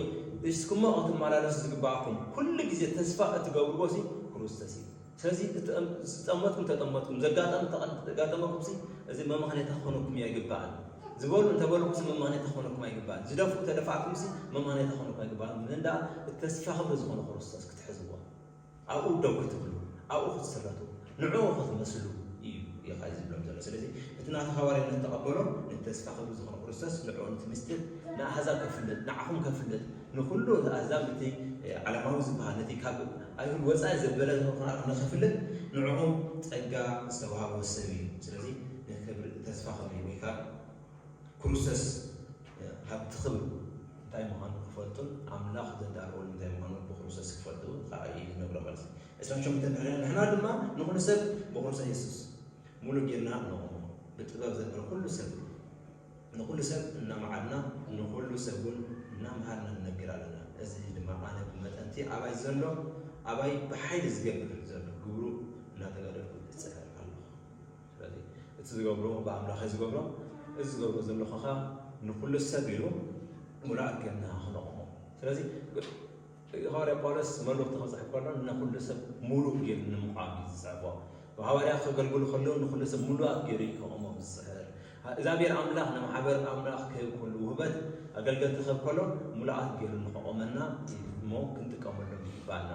እስኩሞ ክትመላለሱ ዝግባኣኩም ኩሉ ግዜ ተስፋ እትገብርዎ ሲ ክርስቶስ እዩ። ስለዚ እትጠም-፣ ዝጠመትኩም ተጠመትኩም፣ ዘጋጠም ተቐ-፣ ተጋጠመኩም ሲ እዚ መመኽነይታ ክኾነኩም ኣይግባእን። ዝበሉ እንተበልኩም ሲ መመኽነይታ ክኾነኩም ኣይግባእን። ዝደፍኡ ተደፋእኩም ሲ መመኽነይታ ክኾነኩም ኣይግባእን። ምእንዳ እቲ ተስፋ ክብሪ ዝኾነ ክርስቶስ ክትሕዝዎ፣ ኣብኡ ደው ክትብሉ፣ ኣብኡ ክትስረቱ፣ ንዕኡ ክትመስሉ እዩ፣ እዩ ኸኣ ዝብሎም ዘሎ። ስለዚ እቲ ናቱ ሃዋርያነት ተቐበሎ፣ ነቲ ተስፋ ክብሪ ዝኾነ ክርስቶስ ንዕኡ፣ ነቲ ምስጢር ንኣህዛብ ከፍልጥ፣ ንዓኹም ከፍልጥ፣ ንኹሉ ኣህዛብ ነቲ፣ እ፣ ዓለማዊ ዝበሃል፣ ነቲ ካብ ኣይሁድ ወጻኢ ዘበለ ዝኾነ ንኸፍልጥ፣ ንዕኦም ጸጋ ዝተዋህቦ ሰብ እዩ። ስለዚ ንክብሪ፣ ተስፋ ክብሪ ወይ ከዓ ክርስቶስ፣ እ፣ ሃብቲ ክብሪ እንታይ ምዃኑ ክፈልጡን ኣምላኽ ዘዳለወሉ እንታይ ምዃኑ ብክርስቶስ ክፈልጡ ከዓ እዩ ዝነግሮ ማለት እዩ። ዕስራን ሸሞንተን ድሕሪ ንሕና ድማ ንኹሉ ሰብ ብክርስቶስ የሱስ ሙሉእ ጌርና ነቑሞ። ብጥበብ ዘንብር ኩሉ ሰብ፣ ንኹሉ ሰብ እናመዓድና፣ ንኹሉ ሰብ እውን እናምሃርና ንነግር ኣለና። እዚ ድማ ኣነ ብመጠንቲ ኣባይ ዘሎ፣ ኣባይ ብሓይሊ ዝገብር ዘሎ ግብሩ እናተጋደልኩ እጽዕር ኣለኹ። ስለዚ እቲ ዝገብሮ ብኣምላኽ እዩ ዝገብሮ፣ እዚ ዝገብሮ ዘለኹ ኸኣ ንኹሉ ሰብ ኢሉ ሙሉኣት ጌርና ክነቑሞ። ስለዚ ሃዋርያ ጳውሎስ መልእኽቲ ክጽሕፍ ከሎ ንኹሉ ሰብ ሙሉእ ገይሩ ንምቋም እዩ ዝጽሕፎ። ሃዋርያ ከገልግሉ ከለዉ ንኹሉ ሰብ ሙሉኣት ገይሩ እዩ ከቕሞም ዝጽሕፍ። እግዚኣብሔር ኣምላኽ ንማሕበር ኣምላኽ ክህብ ከሉ ውህበት ኣገልገልቲ ክህብ ከሎ ሙሉኣት ገይሩ ንኸቕመና እሞ ክንጥቀመሎም ይግባና።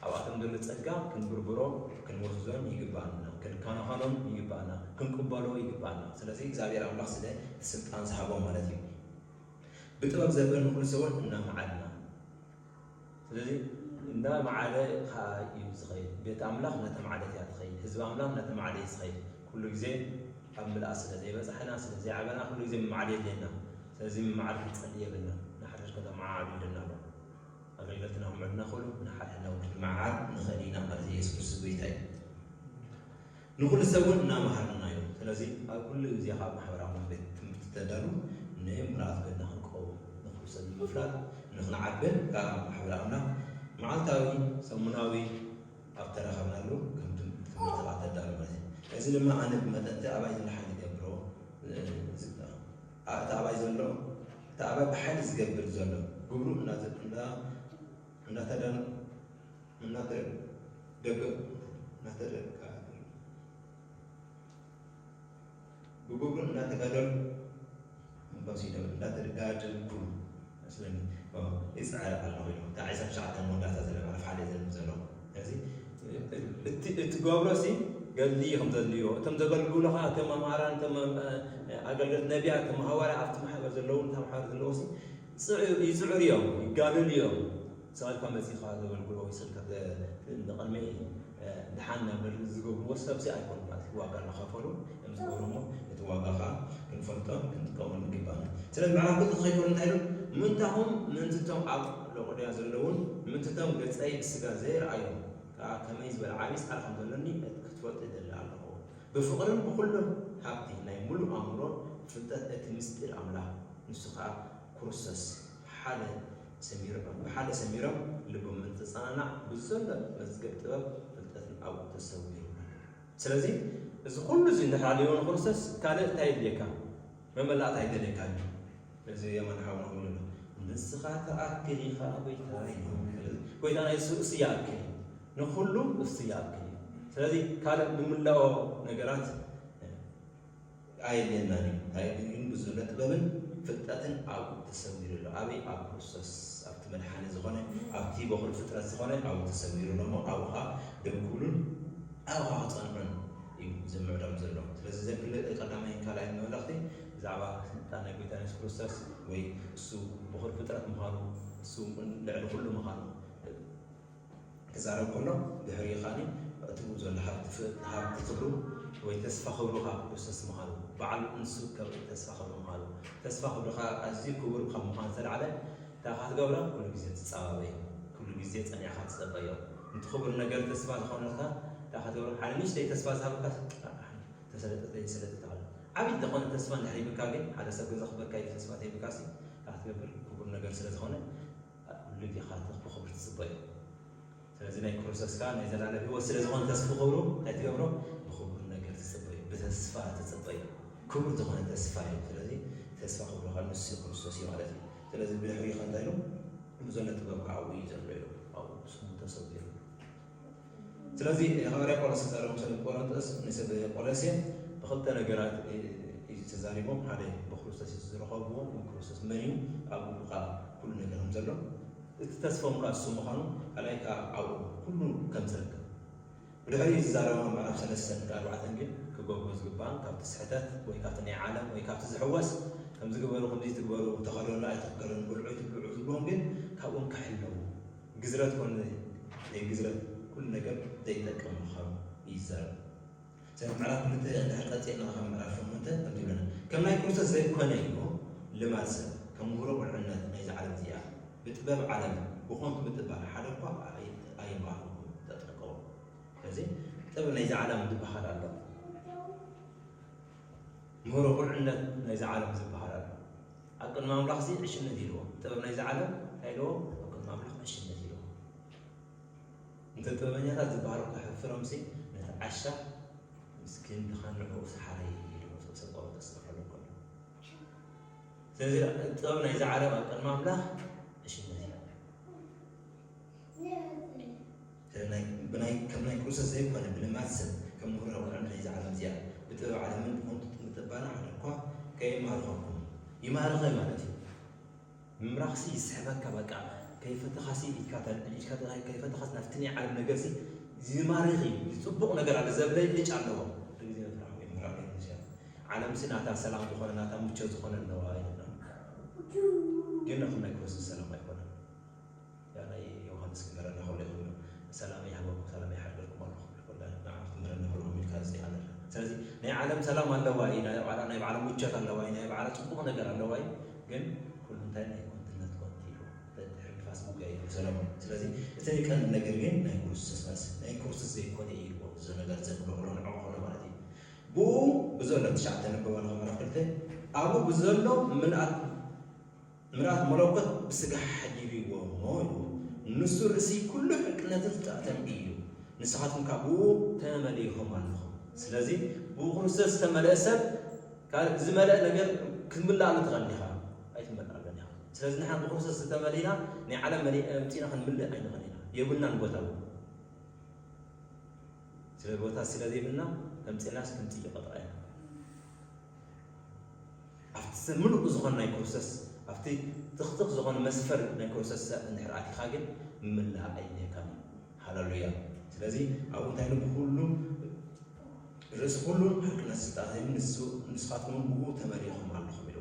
ኣብኣቶም ዘሎ ጸጋ ክንብርብሮ ክንውሕዞም ይግባና፣ ክንከናኸኖም ይግባና፣ ክንቅበሎ ይግባና። ስለዚ እግዚኣብሔር ኣምላኽ ስለ እቲ ስልጣን ዝሃቦም ማለት እዩ። ብጥበብ ዘበን ንኹሉ ሰውን እናመዓድና ስለዚ እንዳ መዓለ ከዓ እዩ ዝኸይድ። ቤት ኣምላኽ እናተመዓለት እያ ትኸይድ። ህዝቢ ኣምላኽ እናተመዓለ እዩ ዝኸይድ። ኩሉ ግዜ ኣብ ምልኣት ስለ ዘይበፃሕና ስለ ዘይዓበና ኩሉ ግዜ ምምዓል የድልየና። ስለዚ ምምዓል ክንፀሊ የብልና። ንሓድሕድ ከተመዓዓዱ ይደና ኣሎ። ኣገልገልትና ምዕድና ኩሉ ንሓድሕድና እውን ክንመዓዓድ ንኽእል ኢና ማለት ኢየሱስ ክርስቶስ ጎይታ እዩ። ንኹሉ ሰብ እውን እናመሃርና እዩ። ስለዚ ኣብ ኩሉ ግዜ ካብ ማሕበራዊ ቤት ትምህርቲ ተዳሉ ንምራት ኮይና ክንቀው ንኹሉ ሰብ ንምፍላጥ ንክንዓብን ካብ ማሕበራውና መዓልታዊ ሰሙናዊ ኣብ ተረኸብናሉ ከም ትምህርቲ ተዳሉ ማለት እዩ። እዚ ድማ ኣነ ብመጠንቲ ኣባይ ዝንሓል ይገብሮ እቲ ኣባይ ዘሎ እቲ ኣባይ ብሓይሊ ዝገብር ዘሎ ግብሩ እናተደን እናተደገ እናተደጋገ ብግብሩ እናተጋደሉ መንፈስ ይደብር እንዳተጋደልኩ መስለኒ ይፅዓር ኣለኹ ኢሉ እታ ዕስራን ትሽዓተን መወዳእታ ዘለ ማለፍ ሓደ ዘለ ዘሎ ስለዚ እቲ ትገብሮ ሲ ገድሊ ከም ዘድልዮ እቶም ዘገልግሉ ከዓ እቶም መምሃራን እቶም ኣገልግሎት ነቢያት እቶም ሃዋርያ ኣብቲ ማሕበር ዘለዉ እታ ማሕበር ዘለዉ ሲ ይፅዕር እዮም ይጋደሉ እዮም ስቕልካ መፂኻ ዘገልግሎ ወይ ስቕልካ ንቐድመይ ድሓን ናብ በሪ ዝገብርዎ ሰብሲ ኣይኮኑ ማለት ዋጋ እናኸፈሉ እዮም ዝገብሩ እሞ እቲ ዋጋ ከዓ ክንፈልጦ ክንጥቀመሉ ይግባና። ስለዚ ምዕራፍ ክልተ ከይኮኑ እንታይ ኢሉ ምእንታኹም ምእንትቶም ኣብ ሎቆድያ ዘለውን ምእንትቶም ገፀይ ብስጋ ዘይረኣዮም ከዓ ከመይ ዝበለ ዓብዪ ፃዕሪ ከም ዘለኒ ክትፈልጡ ይደሊ ኣለኹ። ብፍቕርን ብኩሉን ሃብቲ ናይ ሙሉእ ኣእምሮ ፍልጠት እቲ ምስጢር ኣምላኽ ንሱ ከዓ ክርስቶስ ሓደ ሰሚሮም ብሓደ ሰሚሮም ልቦም እንትጸናናዕ ብዘሎ መዝገብ ጥበብ ፍልጠትን ኣብኡ ተሰዊሩ ስለዚ እዚ ኩሉ እዚ እንድሕር ኣለዎ ንክርስቶስ ካልእ እንታይ የድልየካ መመላእታ ኣይደልየካ እዚ የማን ሓውና ክብሉ ንስኻ ትኣክል ኢኻ ጎይታ ጎይታ ናይ እሱ እሱ ይኣክል ንኩሉ እሱ ይኣክል ስለዚ ካልእ ንምላኦ ነገራት ኣየድልየናን እዩ። እንታይ ግን ብዝሎ ጥበብን ፍልጠትን ኣብኡ ተሰዊሩ ኣሎ። ኣበይ? ኣብ ክርስቶስ ኣብቲ መድሓኒ ዝኾነ ኣብቲ በኹሪ ፍጥረት ዝኾነ ኣብኡ ተሰዊሩ ኣሎ እሞ ኣብኡ ከዓ ደው ክብሉን ኣብኡ ከዓ ክፀንዑን እዩ ዝምዕዶም ዘሎ። ስለዚ እዘን ክልተ ቀዳማይን ካልኣይን መልእኽቲ ብዛዕባ ስልጣን ናይ ጎይታ የሱስ ክርስቶስ ወይ እሱ በኹሪ ፍጥረት ምዃኑ እሱ ልዕሊ ኩሉ ምዃኑ ክዛረብ ከሎ ድሕሪኡ ከኣ እቲ ብኡ ዘሎ ሃብቲ ክብሩ ወይ ተስፋ ክብሩ ካብ ክርስቶስ ምዃኑ ባዕሉ ንሱ ተስፋ ክብሩ ምዃኑ ተስፋ ክብሩ ከዓ ኣዝዩ ክቡር ካብ ምዃኑ ዝተላዕለ እታ ክትገብራ ኩሉ ግዜ ትፃበበዮ ኩሉ ግዜ ፀኒዕካ ትፀበዮ ነቲ ክቡር ነገር ተስፋ ዝኾነልካ እታ ክትገብራ ሓደ ንእሽተይ ተስፋ ዝሃበካ ተሰለጠ ዘይሰለጠ ተባለ ዓብዪ ዝኾነ ተስፋ እንድሕር ሂብካ ግን ሓደ ሰብ ገዛ ክበካ ኢሉ ተስፋ ተሂብካ እታ ክትገብር ክቡር ነገር ስለ ዝኾነ ኩሉ ግዜ ከዓ ብኽብሪ ትፅበዮ ስለዚ ናይ ክርስቶስ ከዓ ናይ ዘላለም ህይወት ስለ ዝኾነ ተስፉ ክብሩ እንታይ ትገብሮ ብኽቡር ነገር ትፅበዩ ብተስፋ ትፅበዩ ክቡር ዝኾነ ተስፋ እዩ ስለዚ ተስፋ ክብሩ ከዓ ንሱ ክርስቶስ እዩ ማለት እዩ ስለዚ ብድሕሪ ከ እንታይ ኢሉ ብዘሎ ጥበብ ከዓ ኣብኡ እዩ ዘሎ ኢሉ ኣብኡ ስሙ ተሰዊሩ ስለዚ ሃዋርያ ጳውሎስ ተዛረቦም ሰብ ቆሮንጦስ ንሰብ ቆሎሴ ብክልተ ነገራት እዩ ተዛሪቦም ሓደ ብክርስቶስ ዝረኸብዎ ክርስቶስ መን እዩ ኣብኡ ከዓ ኩሉ ነገር ከም ዘሎ እቲ ተስፎም ከዓ እሱ ምዃኑ ካልኣይ ከዓ ኣብኡ ኩሉ ከም ዝርከብ ብድሕሪኡ ዝዛረቦም ኣብ ምዕራፍ ሰለስተን ኣርባዕተን ግን ክገብሮ ዝግባእ ካብቲ ስሕተት ወይ ካብቲ ናይ ዓለም ወይ ካብቲ ዝሕወስ ከምዚ ግበሩ ከምዚ ትግበሩ ተኸደኑ ኣይትኽደኑ ብልዑ ኣይትብልዑ ዝብልዎም ግን ካብኦም ክሕለዉ ግዝረት ኮነ ዘይግዝረት ኩሉ ነገር ዘይጠቅም ምዃኑ ይዛረብ። ሰብ ምዕራፍ ክልተ እንድሕር ቀፂልና ካብ ምዕራፍ ሸሞንተ ከምዚ ይብለና ከም ናይ ክርስቶስ ዘይኮነ ኢሉ ልማድ ሰብ ከም ምህሮ ቁልዕነት ናይዚ ዓለም እዚኣ ብጥበብ ዓለም ብኾንቱ ምጥባል ሓደ እኳ ኣይምሃርኩም ተጠንቀቑ። ስለዚ ጥበብ ናይዚ ዓለም ዝበሃል ኣሎ። ምህሮ ቁልዕነት ናይዚ ዓለም ዝበሃል ኣሎ። ኣብ ቅድሚ ኣምላኽ እዚ ዕሽነት ኢልዎ። ጥበብ ናይዚ ዓለም እንታይ ኢልዎ? ኣብ ቅድሚ ኣምላኽ ዕሽነት ኢልዎ። እንተ ጥበበኛታት ዝበሃሉ ከሕፍሮምሲ ነቲ ዓሻ ምስኪን ድኻን ንዕኡ ሰሓረይ ኢልዎ። ሰብ ቆሮንቶስ ዝፅሕፈሉ ከሎ ስለዚ ጥበብ ናይዚ ዓለም ኣብ ቅድሚ ኣምላኽ ዕሽነት እዩ። ፕሮሰስ ዘይኮነ ብልማድ ሰብ ከም ንኽረኽቦ ንዕብለይ እዛ ዓለም እዚኣ ብጥበብ ዓለምን ብኾንቱ ምጥባና ሓደ እኳ ከይማርኸኩም ይማርኸ ማለት እዩ። ምምራኽሲ ይስሕበካ በቃ ከይፈተኻሲ ኢድካ ተልዕል ኢድካ ተልዕል ከይፈተኻሲ ናብቲ ናይ ዓለም ነገርሲ ዝማርኽ እዩ። ዝፅቡቕ ነገር ኣሎ ዘብለይ ዕጭ ኣለዎ። ግዜ ምፍራቕ ወይ ምራቕ እዩ። ዓለምሲ ናታ ሰላም ዝኾነ ናታ ምቾት ዝኾነ ኣለዋ ይብልና። ግን ናኹም ናይ ክርስቶስ ሰላም ኣይኮነን። ያ ናይ ዮሃንስ ክምህረና ከሎ ይኹን ሰላም ይሃበኩም ሰላም ይሓድረኩም ኣለኹም ይኮላ ንዓኹም ክምህረና ከሎ ሚልካ እዚ ኣለና። ስለዚ ናይ ዓለም ሰላም ኣለዋ እዩ ናይ ባዕላ ናይ ባዕላ ምቾት ኣለዋ እዩ ናይ ባዕላ ጽቡቕ ነገር ኣለዋ እዩ። ግን ኩሉ እንታይ ናይ ኮንትነት ኮንቲ እዩ። ተድሕር ንፋስ ምጉያ እዩ ሰለሞን። ስለዚ እቲ ቀንዲ ነገር ግን ናይ ክርስቶስ መልሲ ናይ ክርስቶስ ዘይኮነ እዩ ይብሎ። እዚ ነገር ዘንብሮ ከሎ ንዕቑ ከሎ ማለት እዩ። ብኡ ብዘሎ ትሽዓተ ነበባ ንኸምዕራፍ ክልተ ኣብኡ ብዘሎ ምልኣት ምልኣት መለኮት ብስጋ ሓዲሩ ይዎ እሞ ኢሉ ንሱ ርእሲ ኩሉ ሕቅነትን ስጣእተን እዩ። ንስኻትኩም ካብ ብኡ ተመሊእኹም ኣለኹም። ስለዚ ብኡ ክርስቶስ ዝተመልአ ሰብ ካልእ ዝመልአ ነገር ክትምላእ ትኽእል ኢኻ ኣይትመልኣለን ኢኻ። ስለዚ ንሕና ብክርስቶስ ዝተመሊእና ናይ ዓለም መሊእ ኣምፂእና ክንምልእ ኣይንኽእል ኢና። የብልናን ቦታ እውን ስለ ቦታ ስለ ዘይብልና ከምፅእናስ ክንፅእ ይቐጥራ ኢና። ኣብቲ ምሉእ ዝኾነ ናይ ክርስቶስ ኣብቲ ትኽትኽ ዝኾነ መስፈር ናይ ክርስቶስ እንድሕር ኣቲኻ ግን ምምላእ ኣይድልየካን እዩ። ሃለሉያ። ስለዚ ኣብኡ እንታይ ኢሉ ብኩሉ ርእሲ ኩሉ ሕርቅነት ስልጣን ሂቡ ንሱ ንስኻትኩም እውን ብኡ ተመሪኹም ኣለኹም ኢሉ።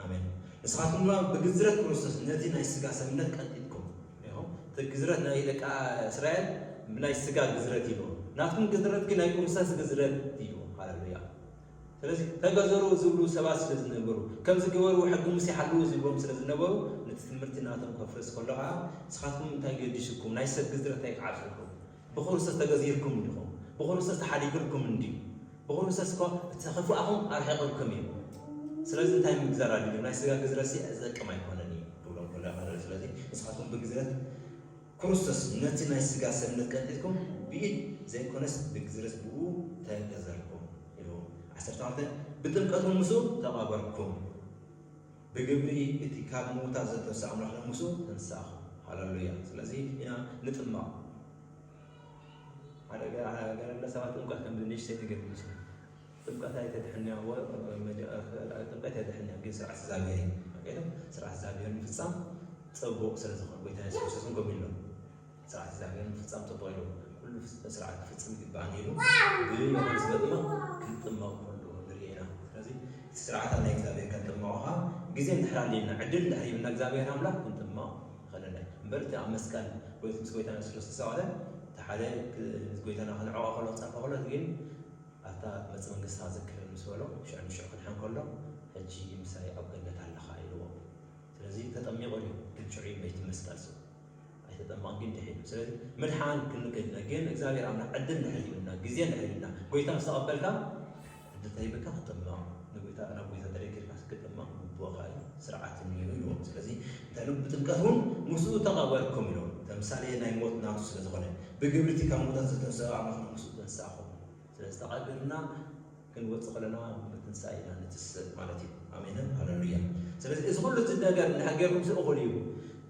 ኣሜን። ንስኻትኩም ድማ ብግዝረት ክርስቶስ ነቲ ናይ ስጋ ሰብነት ቀንጢጥኩም ኢኹም። እቲ ግዝረት ናይ ደቂ እስራኤል ብናይ ስጋ ግዝረት ኢሉ ናትኩም ግዝረት ግን ናይ ክርስቶስ ግዝረት እዩ። ሃለሉያ። ስለዚ ተገዘሩ ዝብሉ ሰባት ስለ ዝነበሩ ከምዚ ግበሩ ሕጊ ሙሴ ሓልዉ ዝብሎም ስለ ዝነበሩ ነቲ ትምህርቲ ናቶም ከፍርስ ከሎ ከዓ ንስኻትኩም እንታይ ገዲሽኩም ናይ ሰብ ግዝረት ኣይክዓብሰልኩም ብክርስቶስ ተገዚርኩም እንዲኹም ብክርስቶስ ተሓዲግልኩም እንዲ ብክርስቶስ እኮ እቲ ክፉኣኹም ኣርሒቕልኩም እዩ። ስለዚ እንታይ ምግዛር ኣድልዩ ናይ ስጋ ግዝረሲ ዝጠቅም ኣይኮነን እዩ ትብሎም ከሎ ማለት ስለዚ ንስኻትኩም ብግዝረት ክርስቶስ ነቲ ናይ ስጋ ሰብነት ቀንጢጥኩም ብኢድ ዘይኮነስ ብግዝረት ብኡ ተገዘርኩም ኢሉ ዓሰርተ ክልተ ብጥምቀት እውን ምስኡ ተቐበርኩም ብግብሪ እቲ ካብ ምውታት ዘተንሳ ኣምላኽ እውን ምስኡ ተንሳእኹም ሃለሉያ ስለዚ ኢና ንጥመቕ ሓደ ገለ ሰባት ጥምቀት ከም ንእሽተይ ነገር ይመስሉ ጥምቀት ኣይተድሕንያ ጥምቀት ኣይተድሕንያ ግን ስርዓት እግዚኣብሔር እዩ ስርዓት እግዚኣብሔር ምፍፃም ፅቡቕ ስለ ዝኾነ ጎይታ የሱስ ክርስቶስ እውን ከምኡ ኢሉ ስርዓት እግዚኣብሔር ምፍፃም ፅቡቕ ኢሉ ኩሉ ስርዓት ክፍፅም ይግባእኒ ኢሉ ብዮሃንስ መጥምቕ ክንጥመቕ ከሎ ንርኢ ኢና ስለዚ እቲ ስርዓት ናይ እግዚኣብሔር ከንጥመቑ ከዓ ግዜ እንድሕር ኣልዩና ዕድል እንድሕር ሂብና እግዚኣብሔር ኣምላኽ ክንጥመቕ ንኽእል እምበር እቲ ኣብ መስቀል ወይ ምስ ጎይታ የሱስ ክርስቶስ ዝተባህለ እቲ ሓደ ጎይታና ክንዕቆ ከሎ ክፀርፎ ከሎ ግን ኣብታ መፅ መንግስታ ዘክረኒ ምስ በሎ ሽዑ ንሽዑ ክድሕን ከሎ ሕጂ ምሳይ ኣብ ገነት ኣለኻ ኢልዎ ስለዚ ተጠሚቑ ድዩ ግን ሽዑ እዩ በይቲ መስቀል ስብ ኣይተጠመቕን ግን ድሒኑ ስለዚ ምድሓን ክንክእል ኢና ግን እግዚኣብሔር ኣምላኽ ዕድል ንሕር ይብልና ግዜ ንሕር ይብልና ጎይታ ምስ ተቐበልካ ዕድል ተሂብካ ክትጥመቕ ንጎይታ ናብ ጎይታ ተደኪርካ ክትጥመቕ ግቡእካ እዩ ስርዓት ነይሩ ኢልዎም ስለዚ እንታይ ኢሎም ብጥምቀት እውን ምስኡ ተቐበርኩም ኢሎም ተምሳሌ ናይ ሞት ናቱ ስለ ዝኾነ ብግብርቲ ካብ ሞታት ዝተንሰአ ኣምላኽ ምስኡ ተንሳእኹም ስለዚ ተቐቢርና ክንወፅእ ከለና ብትንሳኤ ኢና ንትስእ ማለት እዩ ኣሜንን ሃለሉያ ስለዚ እዚ ኩሉ እቲ ነገር እንድሕር ጌርኩም እዚ እኹል እዩ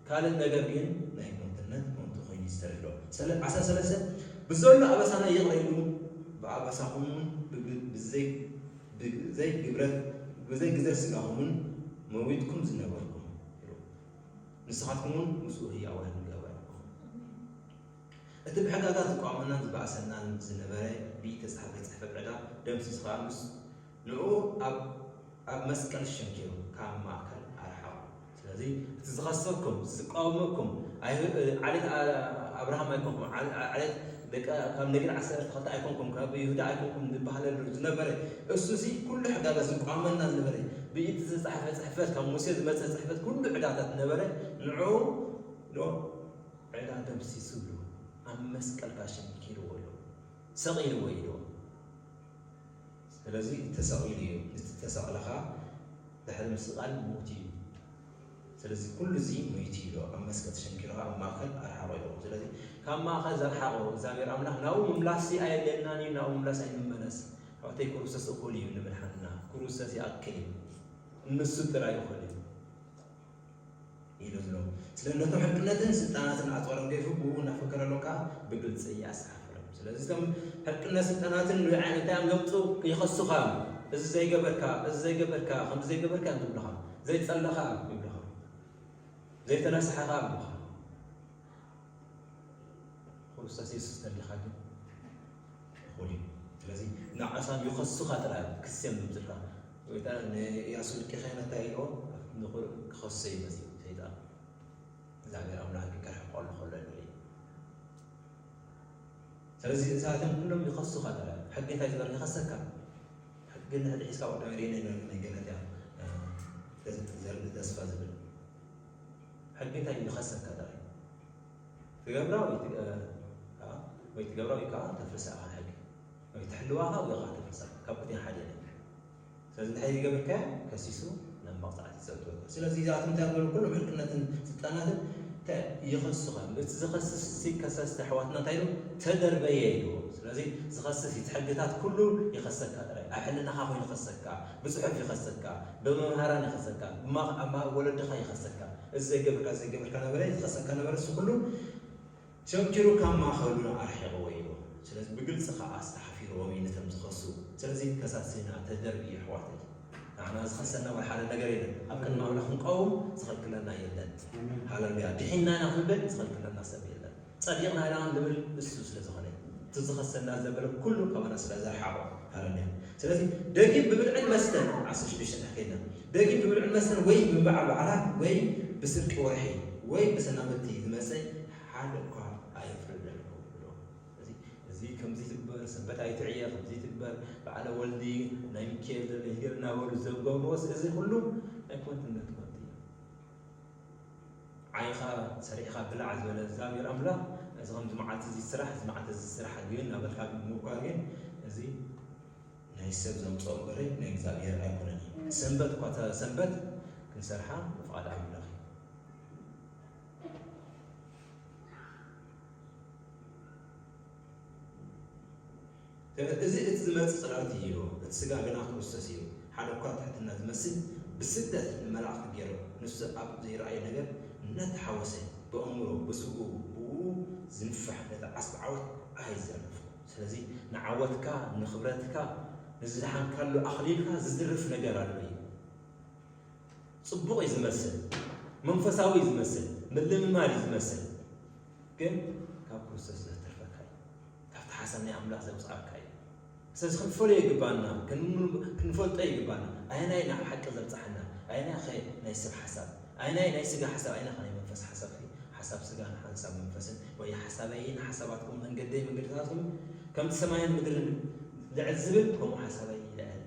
ካልእ ነገር ግን ናይ ሞትነት ሞንቱ ኮይኑ ዝተረፍሎ ስለ ዓሰርተ ሰለስተ ብዘሎ ኣበሳና ይቕረ ኢሉ ብኣበሳኹም እውን ብዘይ ብዘይ ግብረት ብዘይ ግዘር ስጋኹምን መዊትኩም ዝነበርኩም ንስኻትኩም እውን ምስኡ ህያዋን ገበረኩም እቲ ብሕጋጋት ዝቋመናን ዝበኣሰናን ዝነበረ ብኢተጻሕፈ ጽሕፈት ዕዳ ደምሲስካ ምስ ንዑ ኣብ ኣብ መስቀል ሸንኪሩ ካብ ማእከል ኣርሓቑ። ስለዚ እቲ ዝኸሰኩም፣ ዝቃወመኩም፣ ኣይሁድ ዓሌት ኣብርሃም ኣይኮንኩም፣ ዓሌት ደቂ ካብ ነገድ ዓሰርተ ክልተ ኣይኮንኩም፣ ካብ ይሁዳ ኣይኮንኩም ዝበሃለሉ ዝነበረ እሱሲ ኩሉ ሕጋጋት ዝቋመና ዝነበረ ብኢድ ዝተጻሕፈ ጽሕፈት ካብ ሙሴ ዝመጸ ጽሕፈት ኩሉ ዕዳታት ነበረ ንዑ ዶ ዕዳ ደምሲሱሉ ኣብ መስቀል ካሸንኪርዎ ኣሎ ሰቒልዎ ኢልዎ። ስለዚ ተሰቒሉ እዩ። እቲ ተሰቕለ ኸኣ ድሕሪ ምስቓል ሞት እዩ። ስለዚ ኩሉ እዚ ሞይቱ ኢልዎ። ኣብ መስቀል ተሸንኪሩ ኸኣ ኣብ ማእከል ኣርሓቖ ኢልዎ። ስለዚ ካብ ማእከል ዘርሓቖ እግዚኣብሔር ኣምላኽ ናብኡ ምምላስ ኣየድልየናን እዩ። ናብኡ ምምላስ ኣይንመለስ። ኣሕዋተይ ክርስቶስ እኹል እዩ ንምድሓንና። ክርስቶስ ይኣክል እዩ። ንሱ ጥራይ እኹል እዩ። ኢሉ ዝብሎ ስለ ነቶም ሕልቅነትን ስልጣናትን ኣፅዋሮም ገይፉ ብኡ እናፈከረሎም ከዓ ብግልፂ ኣሰሓፈሎም። ስለዚ እቶም ሕልቅነት ስልጣናትን ንዕኦም እንታይ እዮም ዘምፅኡ? ይኸሱኻ እዮም። እዚ ዘይገበርካ፣ እዚ ዘይገበርካ፣ ከምዚ ዘይገበርካ እዮም ዝብሉኻ። ዘይፀለኻ ይብሉኻ። ዘይተነሳሕኻ ይብሉኻ። ክርስቶስ የሱስ ተሊኻ ግን እኹል እዩ። ስለዚ ንዓሳም ይኸሱኻ ጥራይ እዮም ክሲ እዮም ዘምፅልካ። ወይ ከኣ ንኢያሱ ልቂኸ እንታይ ኢልዎ? ንኹ-፣ ክኸሶ እዩ መፂኡ ሰይጣን። እግዚኣብሔር ኣምላኽ ግን ከርሕቀሉ ከሎ ንርኢ። ስለዚ እሳቶም ኩሎም ይኸሱኻ ጥራይ። ሕጊ እንታይ ዝበል ይኸሰካ? ሕጊ ንሕዲ ሒዝካ ወደ መሬነ ናይ ገለትያ ተስፋ ዝብል ሕጊ እንታይ ይኸሰካ ጥራይ? ትገብራ ወይ ትግ-፣ እ፣ ከኣ፣ ወይ ትገብራ ወይ ከኣ ተፍርሳ ኢኻ ሕጊ። ወይ ትሕልዋ ኢኻ ወይ ከኣ ተፍርሳ። ካብ ክልቲኣን ሓደ እዩ። ስለዚ እንታይ ዝገበርካዮ? ከሲሱ ናብ መቕጻዕቲ ዘእትወካ። ስለዚ እዚኣቶም እንታይ ዝበሉ? ኩሎም ሕልቅነትን ስልጣናትን ተ-፣ ይኸሱኻ። እቲ ዝኸስስ እዚ ከሰስቲ ኣሕዋትና እንታይ ኢሉ? ተደርበየ ኢልዎ። ስለዚ ዝኸስስ እዩ። እቲ ሕግታት ኩሉ ይኸሰካ ጥራይ። ኣብ ሕልናኻ ኮይኑ ይኸሰካ፣ ብጽሑፍ ይኸሰካ፣ ብመምሃራን ይኸሰካ፣ ብማ-፣ ኣብ ማ-፣ ወለድኻ ይኸሰካ። እዚ ዘይገብርካ፣ እዚ ዘይገብርካ ነበረ፣ ዝኸሰካ ነበረ፣ እሱ ኩሉ ሸንኪሩ ካብ ማእኸሉ ኣርሒቕዎ ኢልዎ። ስለዚ ብግልጺ ኸዓ ኣስተሓፊርዎም እዩ ነቶም ዝኸሱ። ስለዚ ከሳሲና ተደርብዩ ኣሕዋተይ። ንዓና ዝኸሰና ወላ ሓደ ነገር የለን። ኣብ ቅድሚ ኣምላኽ ክንቀውም ዝኸልክለና የለን። ኣሜን። ሃለሉያ። ድሒና ኢና ክንብል ዝኸልክለና ሰብ የለን። ጸዲቕና ኢና ክንብል እሱ ስለ ዝኾነ። እቲ ዝኸሰና ዘበለ ኩሉ ካባና ስለ ዘርሓቖ። ሃለሉያ። ስለዚ ደጊም ብብልዕን መስተን፣ ዓሰርተ ሽዱሽተ ከይድና፣ ደጊም ብብልዕን መስተን ወይ ብበዓል በዓላት ወይ ብስርቂ ወርሒ ወይ ብሰናብቲ ዝመጸ ሓደ እኳ ኣይፍረደልኩም ብሎ። እዚ፣ እዚ ከምዚ ትግበር፣ ሰንበት ኣይትዕየ፣ ከምዚ ትግበር፣ በዓለ ወልዲ፣ ናይ ሚካኤል ዘበለ እናበሉ ዘገብርዎስ እዚ ኩሉ ናይ ኮንትነት ኮንቲ እዩ። ዓይኻ ሰሪሕኻ ብላዕ ዝበለ እግዚኣብሔር ኣምላኽ፣ እዚ ከምዚ መዓልቲ እዚ ስራሕ፣ እዚ መዓልቲ እዚ ስራሕ ግን እናበልካ ምኳር ግን፣ እዚ ናይ ሰብ ዘምፅኦ እምበረ ናይ እግዚኣብሔር ኣይኮነን እዩ። ሰንበት እኳ ተ-፣ ሰንበት ክንሰርሓ ብፍቓድ ኣምላኽ እዩ። እዚ እቲ ዝመጽእ ጽላሎት እዩ ኢልዎ። እቲ ስጋ ግና ክርስቶስ እዩ። ሓደ እኳ ትሕትና ዝመስል ብስደት ንመላእኽቲ ገይሩ፣ ንሱ ኣብ ዘይረኣዮ ነገር እናተሓወሰ፣ ብኣእምሮ፣ ብስግኡ፣ ብእኡ ዝንፋሕ ነቲ ዓስቢ ዓወት ኣይዘርፍን። ስለዚ ንዓወትካ፣ ንኽብረትካ፣ ንዝደሓንካሉ ኣኽሊልካ ዝዝርፍ ነገር ኣሎ እዩ። ጽቡቕ እዩ ዝመስል፣ መንፈሳዊ እዩ ዝመስል፣ ምልምማድ እዩ ዝመስል፣ ግን ካብ ክርስቶስ ዘትርፈካ እዩ። ካብቲ ሓሳብ ናይ ኣምላኽ ዘውጽኣካ እዩ። ስለዚ ክንፈልዮ ይግባና፣ ክን-፣ ክንፈልጦ ይግባና። ኣየናይ ናብ ሓቂ ዘብጽሓና? ኣየናይ ኸ ናይ ሰብ ሓሳብ? ኣየናይ ናይ ስጋ ሓሳብ? ኣየናይ ኸ ናይ መንፈስ ሓሳብ? ሓሳብ ስጋን ሓሳብ መንፈስን፣ ወይ ሓሳበይን ሓሳባትኩም መንገደይ መንገድታትኩም ከምቲ ሰማይን ምድርን ልዕል ዝብል፣ ከምኡ ሓሳበይ ይልዕል።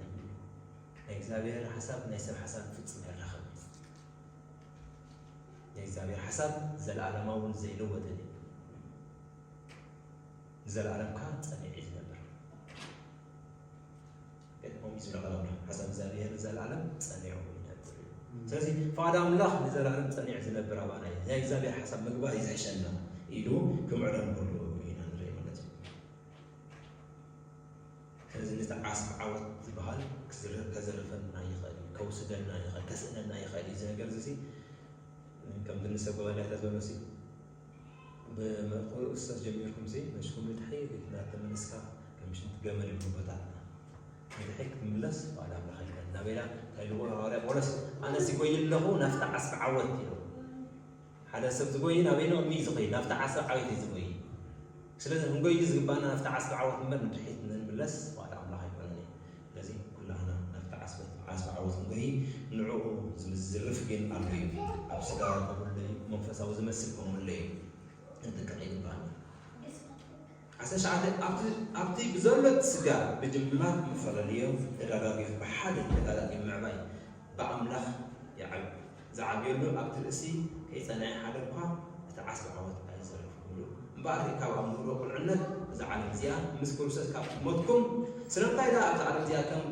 ናይ እግዚኣብሔር ሓሳብ ናይ ሰብ ሓሳብ ፍጹም ኣይራኸብን። ናይ እግዚኣብሔር ሓሳብ ዘለኣለማውን ዘይለወጥን እዩ። ንዘለኣለም ከኣ ጸኒዑ እዩ ዝነብር። ገጥሞም እዩ ዝብሎ ቃል ኣምላኽ። ሓሳብ እግዚኣብሔር ንዘለኣለም ጸኒዑ ይነብር እዩ። ስለዚ ፍቓድ ኣምላኽ ንዘለኣለም ጸኒዑ ዝነብር ኣባና እዩ። ናይ እግዚኣብሔር ሓሳብ ምግባር እዩ ዝሕሸና ኢሉ ክምዕዶ እንከሎ ኢና ንርኢ ማለት እዩ። ስለዚ ነቲ ዓስቢ ዓወት ዝበሃል ክዝር-፣ ከዘርፈና ይኽእል እዩ፣ ከውስደና ይኽእል፣ ከስእነና ይኽእል እዩ። እዚ ነገር እዚ ከምቲ ንሰብ ጎበልያታ ዝበሎ ሲ፣ ብመርቆ ኡስታዝ ጀሚርኩም ሲ፣ መሽኩም ንድሕሪት እናተመለስካ ከም ሽንቲ ገመል እዩ ጎቦታትና። ንድሕሪት ክትምለስ ፍቓድ ኣምላኽ ኣይኮነን። ናበይና? እንታይ ኢልዎ ሃዋርያ ጳውሎስ? ኣነ ሲ ጎይ ኣለኹ ናብቲ ዓስቢ ዓወት ኢሉ። ሓደ ሰብ ዝጎይ ናበይ ነው? ቅድሚ እዩ ዝኸይድ፣ ናብቲ ዓስቢ ዓወት እዩ ዝጎይ። ስለዚ ክንጎይ ዝግባና ናብቲ ዓስቢ ዓወት እምበር ንድሕሪት ንመለስ ፍቓድ ኣምላኽ ኣይኮነን እዩ። ስለዚ ኩላህና ናብቲ ዓስቢ፣ ዓስቢ ዓወት ክንጎይ ንዕኡ ዝዝርፍ ግን ኣሎ እዩ። ኣብ ስጋ ከምኡ ኣሎ እዩ፣ መንፈሳዊ ዝመስል ከምኡ ኣሎ እዩ። ክንጥንቀቕ ይግባና። ዓሰርተ ትሽዓተ ኣብቲ፣ ኣብቲ ብዘሎ ስጋ ብጅምላት መፈላለዮም ተዳጋጊፎም ብሓደ ተጋጣጢም ምዕባይ ብኣምላኽ ይዓቢ። ዝዓብየሉ ኣብቲ ርእሲ ከይጸንዐ ሓደ እኳ እቲ ዓስቢ ዓወት ኣይዘርፍ ክብሉ። እምበኣር ካብ ኣእምሮ ቁልዕነት እዛ ዓለም እዚኣ ምስ ክርስቶስ ካብ ሞትኩም፣ ስለምንታይ ደኣ ኣብዛ ዓለም እዚኣ ከም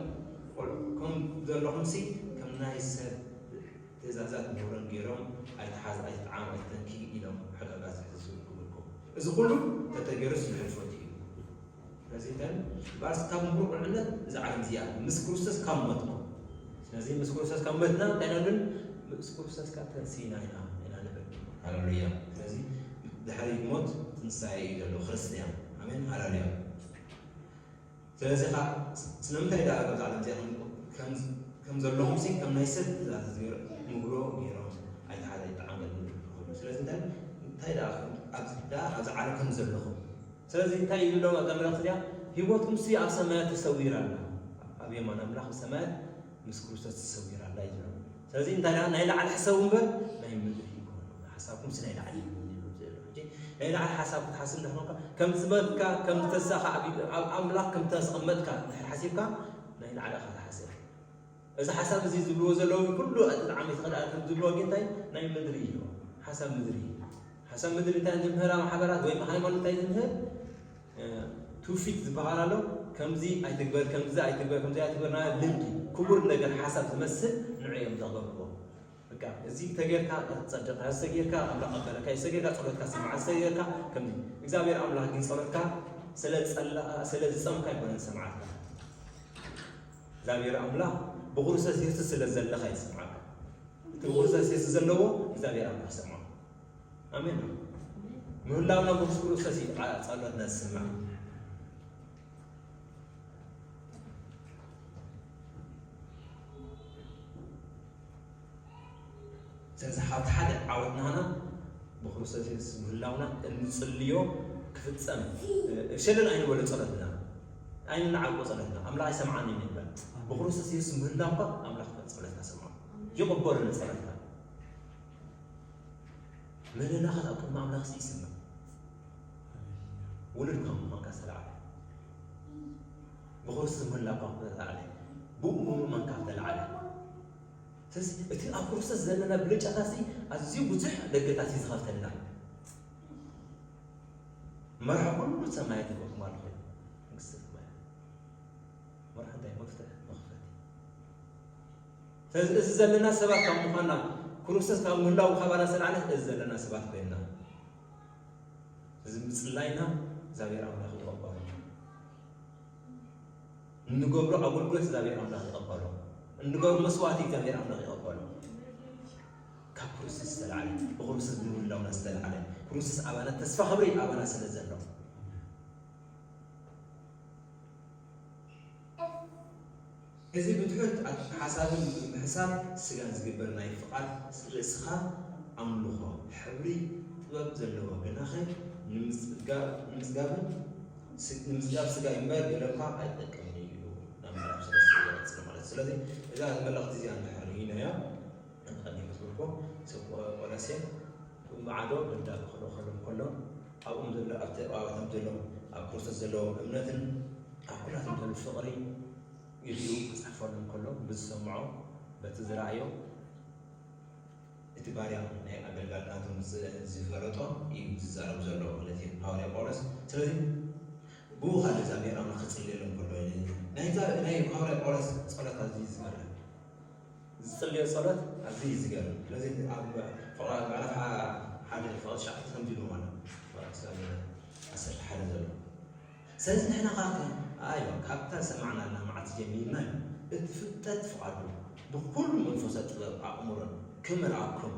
ቆል-፣ ከም ዘለኹምሲ ከም ናይ ሰብ ትእዛዛት ነውረን ገይሮም ኣይትሓዝ፣ ኣይትጥዓም፣ ኣይትተንኪ ኢሎም ሕጋጋት ዝሕዝዙ ክብልኩም። እዚ ኩሉ ተተገይሩስ ንሕልፈት እዩ። ስለዚ እንታይ? እምበኣርስ ካብ ምሁር ቁልዕነት እዛ ዓለም እዚኣ ምስ ክርስቶስ ካብ ሞትኩ። ስለዚ ምስ ክርስቶስ ካብ ሞትና እንታይ ኢና ንብል? ምስ ክርስቶስ ካብ ተንሲእና ኢና፣ ኢና ንብል። ሃሌሉያ። ስለዚ ድሕሪ ሞት ትንሳኤ እዩ ዘሎ ክርስትያን። ኣሜን፣ ሃሌሉያ። ስለዚ ኸዓ ስለምንታይ ደኣ ኣብዚ ዓለም እዚኣ ከም፣ ከም፣ ከም ዘለኹም ሲ ከም ናይ ሰብ ትእዛዝ ገይሩ ንግሮ ገይሮም ኣይተሓዘ ይጠዓም ገሉ። ስለዚ እንታይ፣ እንታይ ደኣ ኣብዚ ደኣ ኣብዚ ዓለም ከም ዘለኹም፣ ስለዚ እንታይ ይብሎም ኣብዛ መልእኽቲ እዚኣ? ህይወትኩም ሲ ኣብ ሰማያት ተሰዊራ ኣላ፣ ኣብ የማን ኣምላኽ ብሰማያት ምስ ክርስቶስ ተሰዊራ ኣላ ይብሎም። ስለዚ እንታይ ደኣ ናይ ላዕሊ ሕሰቡ እምበር ናይ ምድሪ ይኮኑ። ሓሳብኩም ሲ ናይ ላዕሊ እዩ ይብሎም ዘሎ። ሕጂ ናይ ላዕሊ ሓሳብ ክትሓስብ እንድሕር ኮንካ፣ ከም ዝበልካ፣ ከም ዝተሳኻ ኣብ፣ ኣብ ኣምላኽ ከም ተስቐመጥካ እንድሕር ሓሲብካ ናይ ላዕሊ ኢኻ ትሓስብ። እዚ ሓሳብ እዚ ዝብልዎ ዘለዉ ኩሉ ኣጥዕዓም ይትኽእል ኣለ ከም ዝብልዎ ጌታይ ናይ ምድሪ እዩ። ሓሳብ ምድሪ እዩ። ሓሳብ ምድሪ እንታይ ዝምህር ኣብ ማሕበራት ወይ ሃይማኖት እንታይ ዝምህር? እ፣ ትውፊት ዝበሃል ኣሎ። ከምዚ ኣይትግበር፣ ከምዚ ኣይትግበር፣ ከምዚ ኣይትግበር ናይ ልምዲ፣ ክቡር ነገር ሓሳብ ዝመስል ንዑ እዮም ዘቕርብዎ። በቃ፣ እዚ ተጌርካ ትጸድቕ፣ እዚ ተጌርካ ኣምላኽ ቀበለካ፣ እዚ ተጌርካ ጸሎትካ ስምዓ፣ እዚ ተጌርካ ከምዚ። እግዚኣብሔር ኣምላኽ ግን ጸሎትካ ስለ ዝጸላ-፣ ስለ ዝጸምካ ኣይኮነን ዝሰምዓካ። እግዚኣብሔር ኣምላኽ ብክርስቶስ የሱስ ስለ ዘለኻ ይስምዓካ። እቲ ብክርስቶስ የሱስ ዘለዎ እግዚኣብሔር ኣምላኽ ይሰምዖ። ኣሜን ነው። ምህላውና ብክርስቶስ እዩ ቃ-፣ ጸሎትና ዝስማዕ። ስለዚ ካብቲ ሓደ ዓወት ናህና ብክርስቶስ የሱስ ምህላውና እንጽልዮ ክፍጸም፣ እ፣ ሸለል ኣይንበሎ ጸሎትና። ኣይንዓልቆ ጸሎትና። ኣምላኽ ኣይሰምዓን እዩ ንበል። ብክርስቶስ የሱስ ምህላውካ ኣምላኽ ጸሎትካ ሰምዖ። ይቕበሎ ንጸሎትካ። መለላኻ ኣብ ቅድሚ ኣምላኽ ሲ ይስማዕ። ውሉድ ከም ምዃንካ ዝተላዕለ። ብክርስቶስ ምህላውካ ዝተላዕለ። ብኡ ምእመንካ ዝተላዕለ። ስለዚ እቲ ኣብ ክርስቶስ ዘለና ብልጫታት ሲ ኣዝዩ ብዙሕ ደገታት እዩ ዝኸፍተልና። መርሓ ኩሉ ሰማይ ትበኩም ኣለኹ። መንግስቲ ሰማይ። መርሓ እንታይ መፍትሕ መኽፈቲ። ስለዚ እዚ ዘለና ሰባት ካብ ምዃንና፣ ክርስቶስ ካብ ምህላው ካባና ዝተላዕለ እዚ ዘለና ሰባት ኮይንና። እዚ ምጽላይና እግዚኣብሔር ኣምላኽ ይቐበሎ። እንገብሮ ኣገልግሎት እግዚኣብሔር ኣምላኽ ይቐበሎ። እንገብሮ መስዋዕቲ እግዚኣብሔር ኣምላኽ ይቐበሎ። ካብ ክርስቶስ ዝተላዕለ፣ ብክርስቶስ ብምህላውና ዝተላዕለ፣ ክርስቶስ ኣባና ተስፋ ክብሪ ኣባና ስለ ዘሎ። እዚ ብትሑት ሓሳብን ብምሕሳብ ስጋን ዝግበር ናይ ፍቓድ ርእስኻ ኣምልኾ፣ ሕብሪ ጥበብ ዘለዎ ግናኸ ንምጽጋ-፣ ንምጽጋብን ስ-፣ ንምጽጋብ ስጋ እምበር ገለኳ ኣይጠቅምን እዩ። ናብ ምዕራፍ ሰለስተ ይገልጽ ማለት። ስለዚ እዛ መልእኽቲ እዚኣ እንድሕር ርኢናያ፣ ቀዲም ትብልኮ ሰብ ቆ-፣ ቆላስያ ማዕዶ ደብዳብ ክልእኸሎም ከሎ፣ ኣብኦም ዘሎ፣ ኣብቲ፣ ኣብቶም ዘሎ፣ ኣብ ክርስቶስ ዘለዎም እምነትን ኣብ ኩላቶም ዘሎ ፍቕሪ ኢሉ ክጽሕፈሎም ከሎ፣ ብዝሰምዖ፣ በቲ ዝረኣዮ፣ እቲ ባርያ ናይ ኣገልጋሊ ናቶም ዝ-፣ ዝፈለጦ እዩ ዝዛረብ ዘሎ፣ ማለት እዩ፣ ሃዋርያ ጳውሎስ። ስለዚ፣ ብኡ ኻል እግዚኣብሔር ኣምላኽ ክጽልየሎም ከሎ፣ ናይ ዛ-፣ ናይ ሃዋርያ ጳውሎስ ጸሎት ኣዝዩ ዝገርም። ዝጽልዮ ጸሎት ኣዝዩ ዝገርም። ስለዚ ኣብ ፍቕራ ምዕራፍ ሓ-፣ ሓደ ፍቕሪ ትሽዓተ ከምዚ ኢሉ ማለት፣ ፍቕሪ ክሳብ ዓሰርተ ሓደ ዘሎ። ስለዚ ንሕና ኻዓ፣ ኣይዋ፣ ካብታ ዝሰማዕናላ መዓልቲ ጀሚርና እዩ። እቲ ፍልጠት ፍቓዱ ብኹሉ መንፈሳዊ ጥበብ ኣእምሮን ክመልኣኩም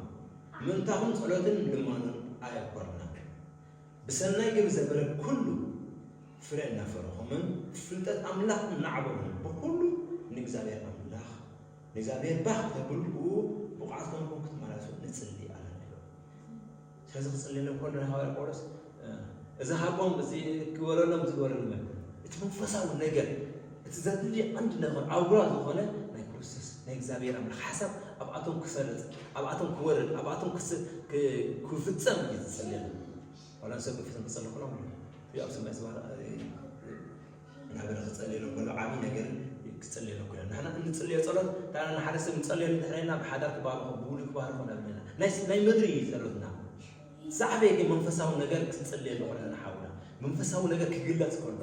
ምእንታኹም ጸሎትን ልማኖን ኣየኮርና። ብሰናይ ግብሪ ዘበለ ኩሉ ፍረ እናፈረኹምን ፍልጠት ኣምላኽ እናዓበኹም ብኹሉ ንእግዚኣብሔር ኣምላኽ፣ ንእግዚኣብሔር ባህ ከተብሉ ብኡ ብቑዓት ኮንኩም ክትመላለሱ ንጽሊ ኣለና ኢሉ። ስለዚ ክጽልየሎም ከሎ ናይ ሃዋርያ ጳውሎስ፣ እ፣ እዚ ሃቦም፣ እዚ ክበረሎም፣ እዚ ክበረሎም ኣይኮነን። እቲ መንፈሳዊ ነገር፣ እቲ ዘድሊ ቀንዲ ነገር፣ ኣውራ ዝኾነ ናይ ክርስቶስ፣ ናይ እግዚኣብሔር ኣምላኽ ሓሳብ ኣብኣቶም ክሰርጽ፣ ኣብኣቶም ክወርድ፣ ኣብኣቶም ክስ-፣ ክ-፣ ክፍጸም እዩ ዝጸልየሎም። ዋላ ንሰብ ክፍትን ክጸሊ ከሎ፣ እዚ ኣብ ሰማይ ዝበሃል፣ እ፣ እናበለ ክጸልየሎም ከሎ ዓብዪ ነገር ክጸልየሎም ከሎ፣ ንሕና እንጽልዮ ጸሎት፣ እንተ ንሓደ ሰብ ንጸልየሉ እንድሕር ኢልና ብሓዳር ክባርኾ፣ ብውሉድ ክባርኾ ኢና ብለና። ናይ ስ-፣ ናይ ምድሪ እዩ ጸሎትና። ዝዓበየ ግን መንፈሳዊ ነገር ክትጽልየሉ ከለና ሓውና፣ መንፈሳዊ ነገር ክግለጽ ከሎ፣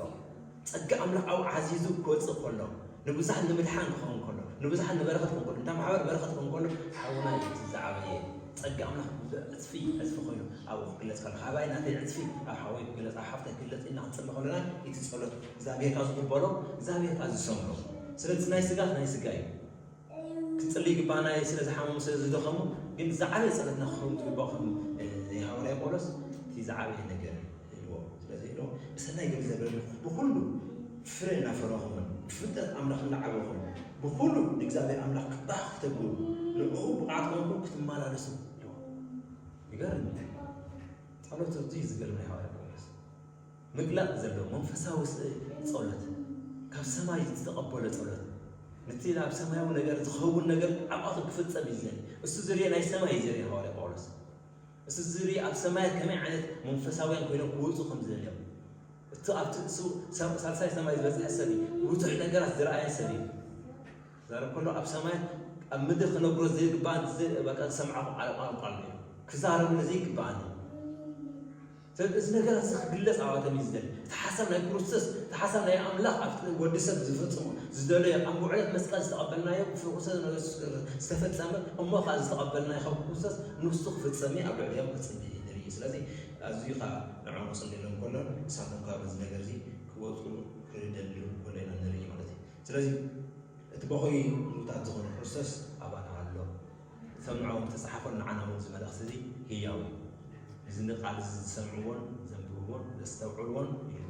ጸጋ ኣምላኽ ኣብኡ ዓዚዙ ክወጽእ ከሎ፣ ንብዙሓት ንምድሓን ክኸውን ከሎ፣ ንብዙሓት ንበረኸት ክኸውን ከሎ፣ እንታ ማሕበር በረኸት ክኸውን ከሎ፣ ሓውና እዩ እቲ ዝዓበየ። ጸጋ ኣምላኽ ብዕጽፊ ዕጽፊ ኮይኑ ኣብኡ ክግለጽ ከሎ፣ ካባይ ናተይ ዕጽፊ ኣብ ሓወይ ክግለጽ፣ ኣብ ሓፍተይ ክግለጽ ኢልና ክንጽሊ ከለና፣ እቲ ጸሎት እግዚኣብሔር ከኣ ዝቕበሎ፣ እግዚኣብሔር ከኣ ዝሰምሮ። ስለዚ ናይ ስጋ ናይ ስጋ እዩ። ክንጽሊ ይግባና እዩ፣ ስለ ዝሓመሙ፣ ስለ ዝደኸሙ፣ ግን ዝዓበየ ጸሎትና ክኸውን ዝግባኦ ከም፣ እ፣ ሃዋርያ ጳውሎስ እቲ ዝዓበየ ነገር ኢልዎ። ስለዚ ኢሎ ብሰናይ ግብሪ ዘብረልኩም ብኩሉ ፍረ እናፈረኹምን ብፍልጠት ኣምላኽ እናዓበኹም ብኩሉ ንእግዚኣብሔር ኣምላኽ ክባህ ክተብሉ ንዕኡ ብቕዓት ኮንኩም ክትመላለሱ ኢልዎ። ይገርም። ጸሎት እዚ እዩ ዝገርም ናይ ሃዋርያ ጳውሎስ። ምግላጥ ዘለዎ መንፈሳዊ ስ- ጸሎት፣ ካብ ሰማይ ዝተቐበሎ ጸሎት፣ ነቲ ናብ ሰማያዊ ነገር ዝኸውን ነገር ኣብኣቱ ክፍጸም እዩ ዝደሊ። እሱ ዝርየ ናይ ሰማይ እዩ ዝርየ ሃዋርያ ጳውሎስ። እሱ ዝርየ ኣብ ሰማያት ከመይ ዓይነት መንፈሳውያን ኮይኖም ክወፁ ከም ዝደልዮም፣ እቲ ኣብቲ እሱ ሰብ- ሳልሳይ ሰማይ ዝበፅሐ ሰብ እዩ። ብዙሕ ነገራት ዝረኣየ ሰብ እዩ። ዛረብ ከሎ ኣብ ሰማያት ኣብ ምድር ክነግሮ ዘይግባእ ዝ- በቃ ዝሰምዓኹ ዓለቋ ቋል ክዛረብ ዘይግባኣኒ። ስለዚ እዚ ነገራት እዚ ክግለፅ ኣባቶም እዩ ዝደሊ። እቲ ሓሳብ ናይ ክርስቶስ፣ እቲ ሓሳብ ናይ ኣምላኽ ኣብ ወዲ ሰብ ዝፈፅሞ ዝደለዮ ኣብ ውዕለት መስቀል ዝተቐበልናዮ ብክርስቶስ ኢየሱስ ዝተፈፀመ እሞ ከዓ ዝተቐበልናዮ ካብ ክርስቶስ ንሱ ክፍፀም እዩ ኣብ ልዕሊኦም ክፅንሕ እዩ ንርኢ። ስለዚ ኣዝዩ ከዓ ንዕኦም ክፅልሎም ከሎ ንሳቶም ካብ እዚ ነገር እዚ ክወፁ ክደልዩ ከሎ ኢና ንርኢ ማለት እዩ። ስለዚ እቲ በኹይ ምውታት ዝኾነ ክርስቶስ ኣባና ኣሎ። ሰምዖም ተጻሓፎን ንዓና እውን እዚ መልእኽቲ እዚ ህያው እዩ። እዚ ቃል እዚ ዝሰምዕዎን ዘንብብዎን ዘስተውዕልዎን ኢሉ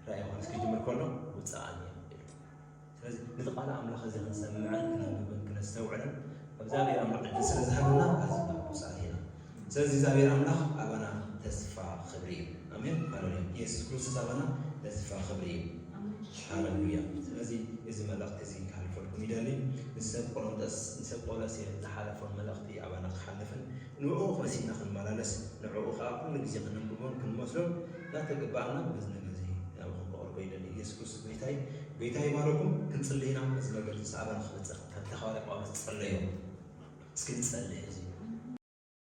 ራእይ ዮሃንስ ክጅምር ከሎ ውፅኣን እዩ ኢሉ። ስለዚ ነቲ ቃል ኣምላኽ እዚ ክንሰምዕን ክነንብብን ክነስተውዕልን እግዚኣብሔር ኣምላኽ ዕድል ስለ ዝሃበና ኣብዚ ውፅኣት ኢና። ስለዚ እግዚኣብሔር ኣምላኽ ኣባና ተስፋ ክብሪ እዩ። ኣሜን ሃሌሉያ። ኢየሱስ ክርስቶስ ኣባና ተስፋ ክብሪ እዩ። ሃሌሉያ። ስለዚ እዚ መልእኽቲ እዚ ክሓልፈልኩም ይደሊ። ንሰብ ቆሮንቶስ ንሰብ ቆሎሴ ዝሓለፎም መልእኽቲ ኣባና ክሓልፍን ንዕኡ መሲልና ክንመላለስ ንዕኡ ከዓ ኩሉ ግዜ ክነንብቦን ክንመስሎን እናተገባእና በዚ ነገር እዚ ናብ ክንበቕርቦ ይደሊ። ኢየሱስ ክርስቶስ ጎይታይ ጎይታ ይባረኩም። ክንጽሊ ኢና። እዚ ነገር እዚ ኣባና ክፍጸም ከምቲ ሃዋርያ ጳውሎስ ዝጸለዮ እስኪ ንጸልይ። እዚ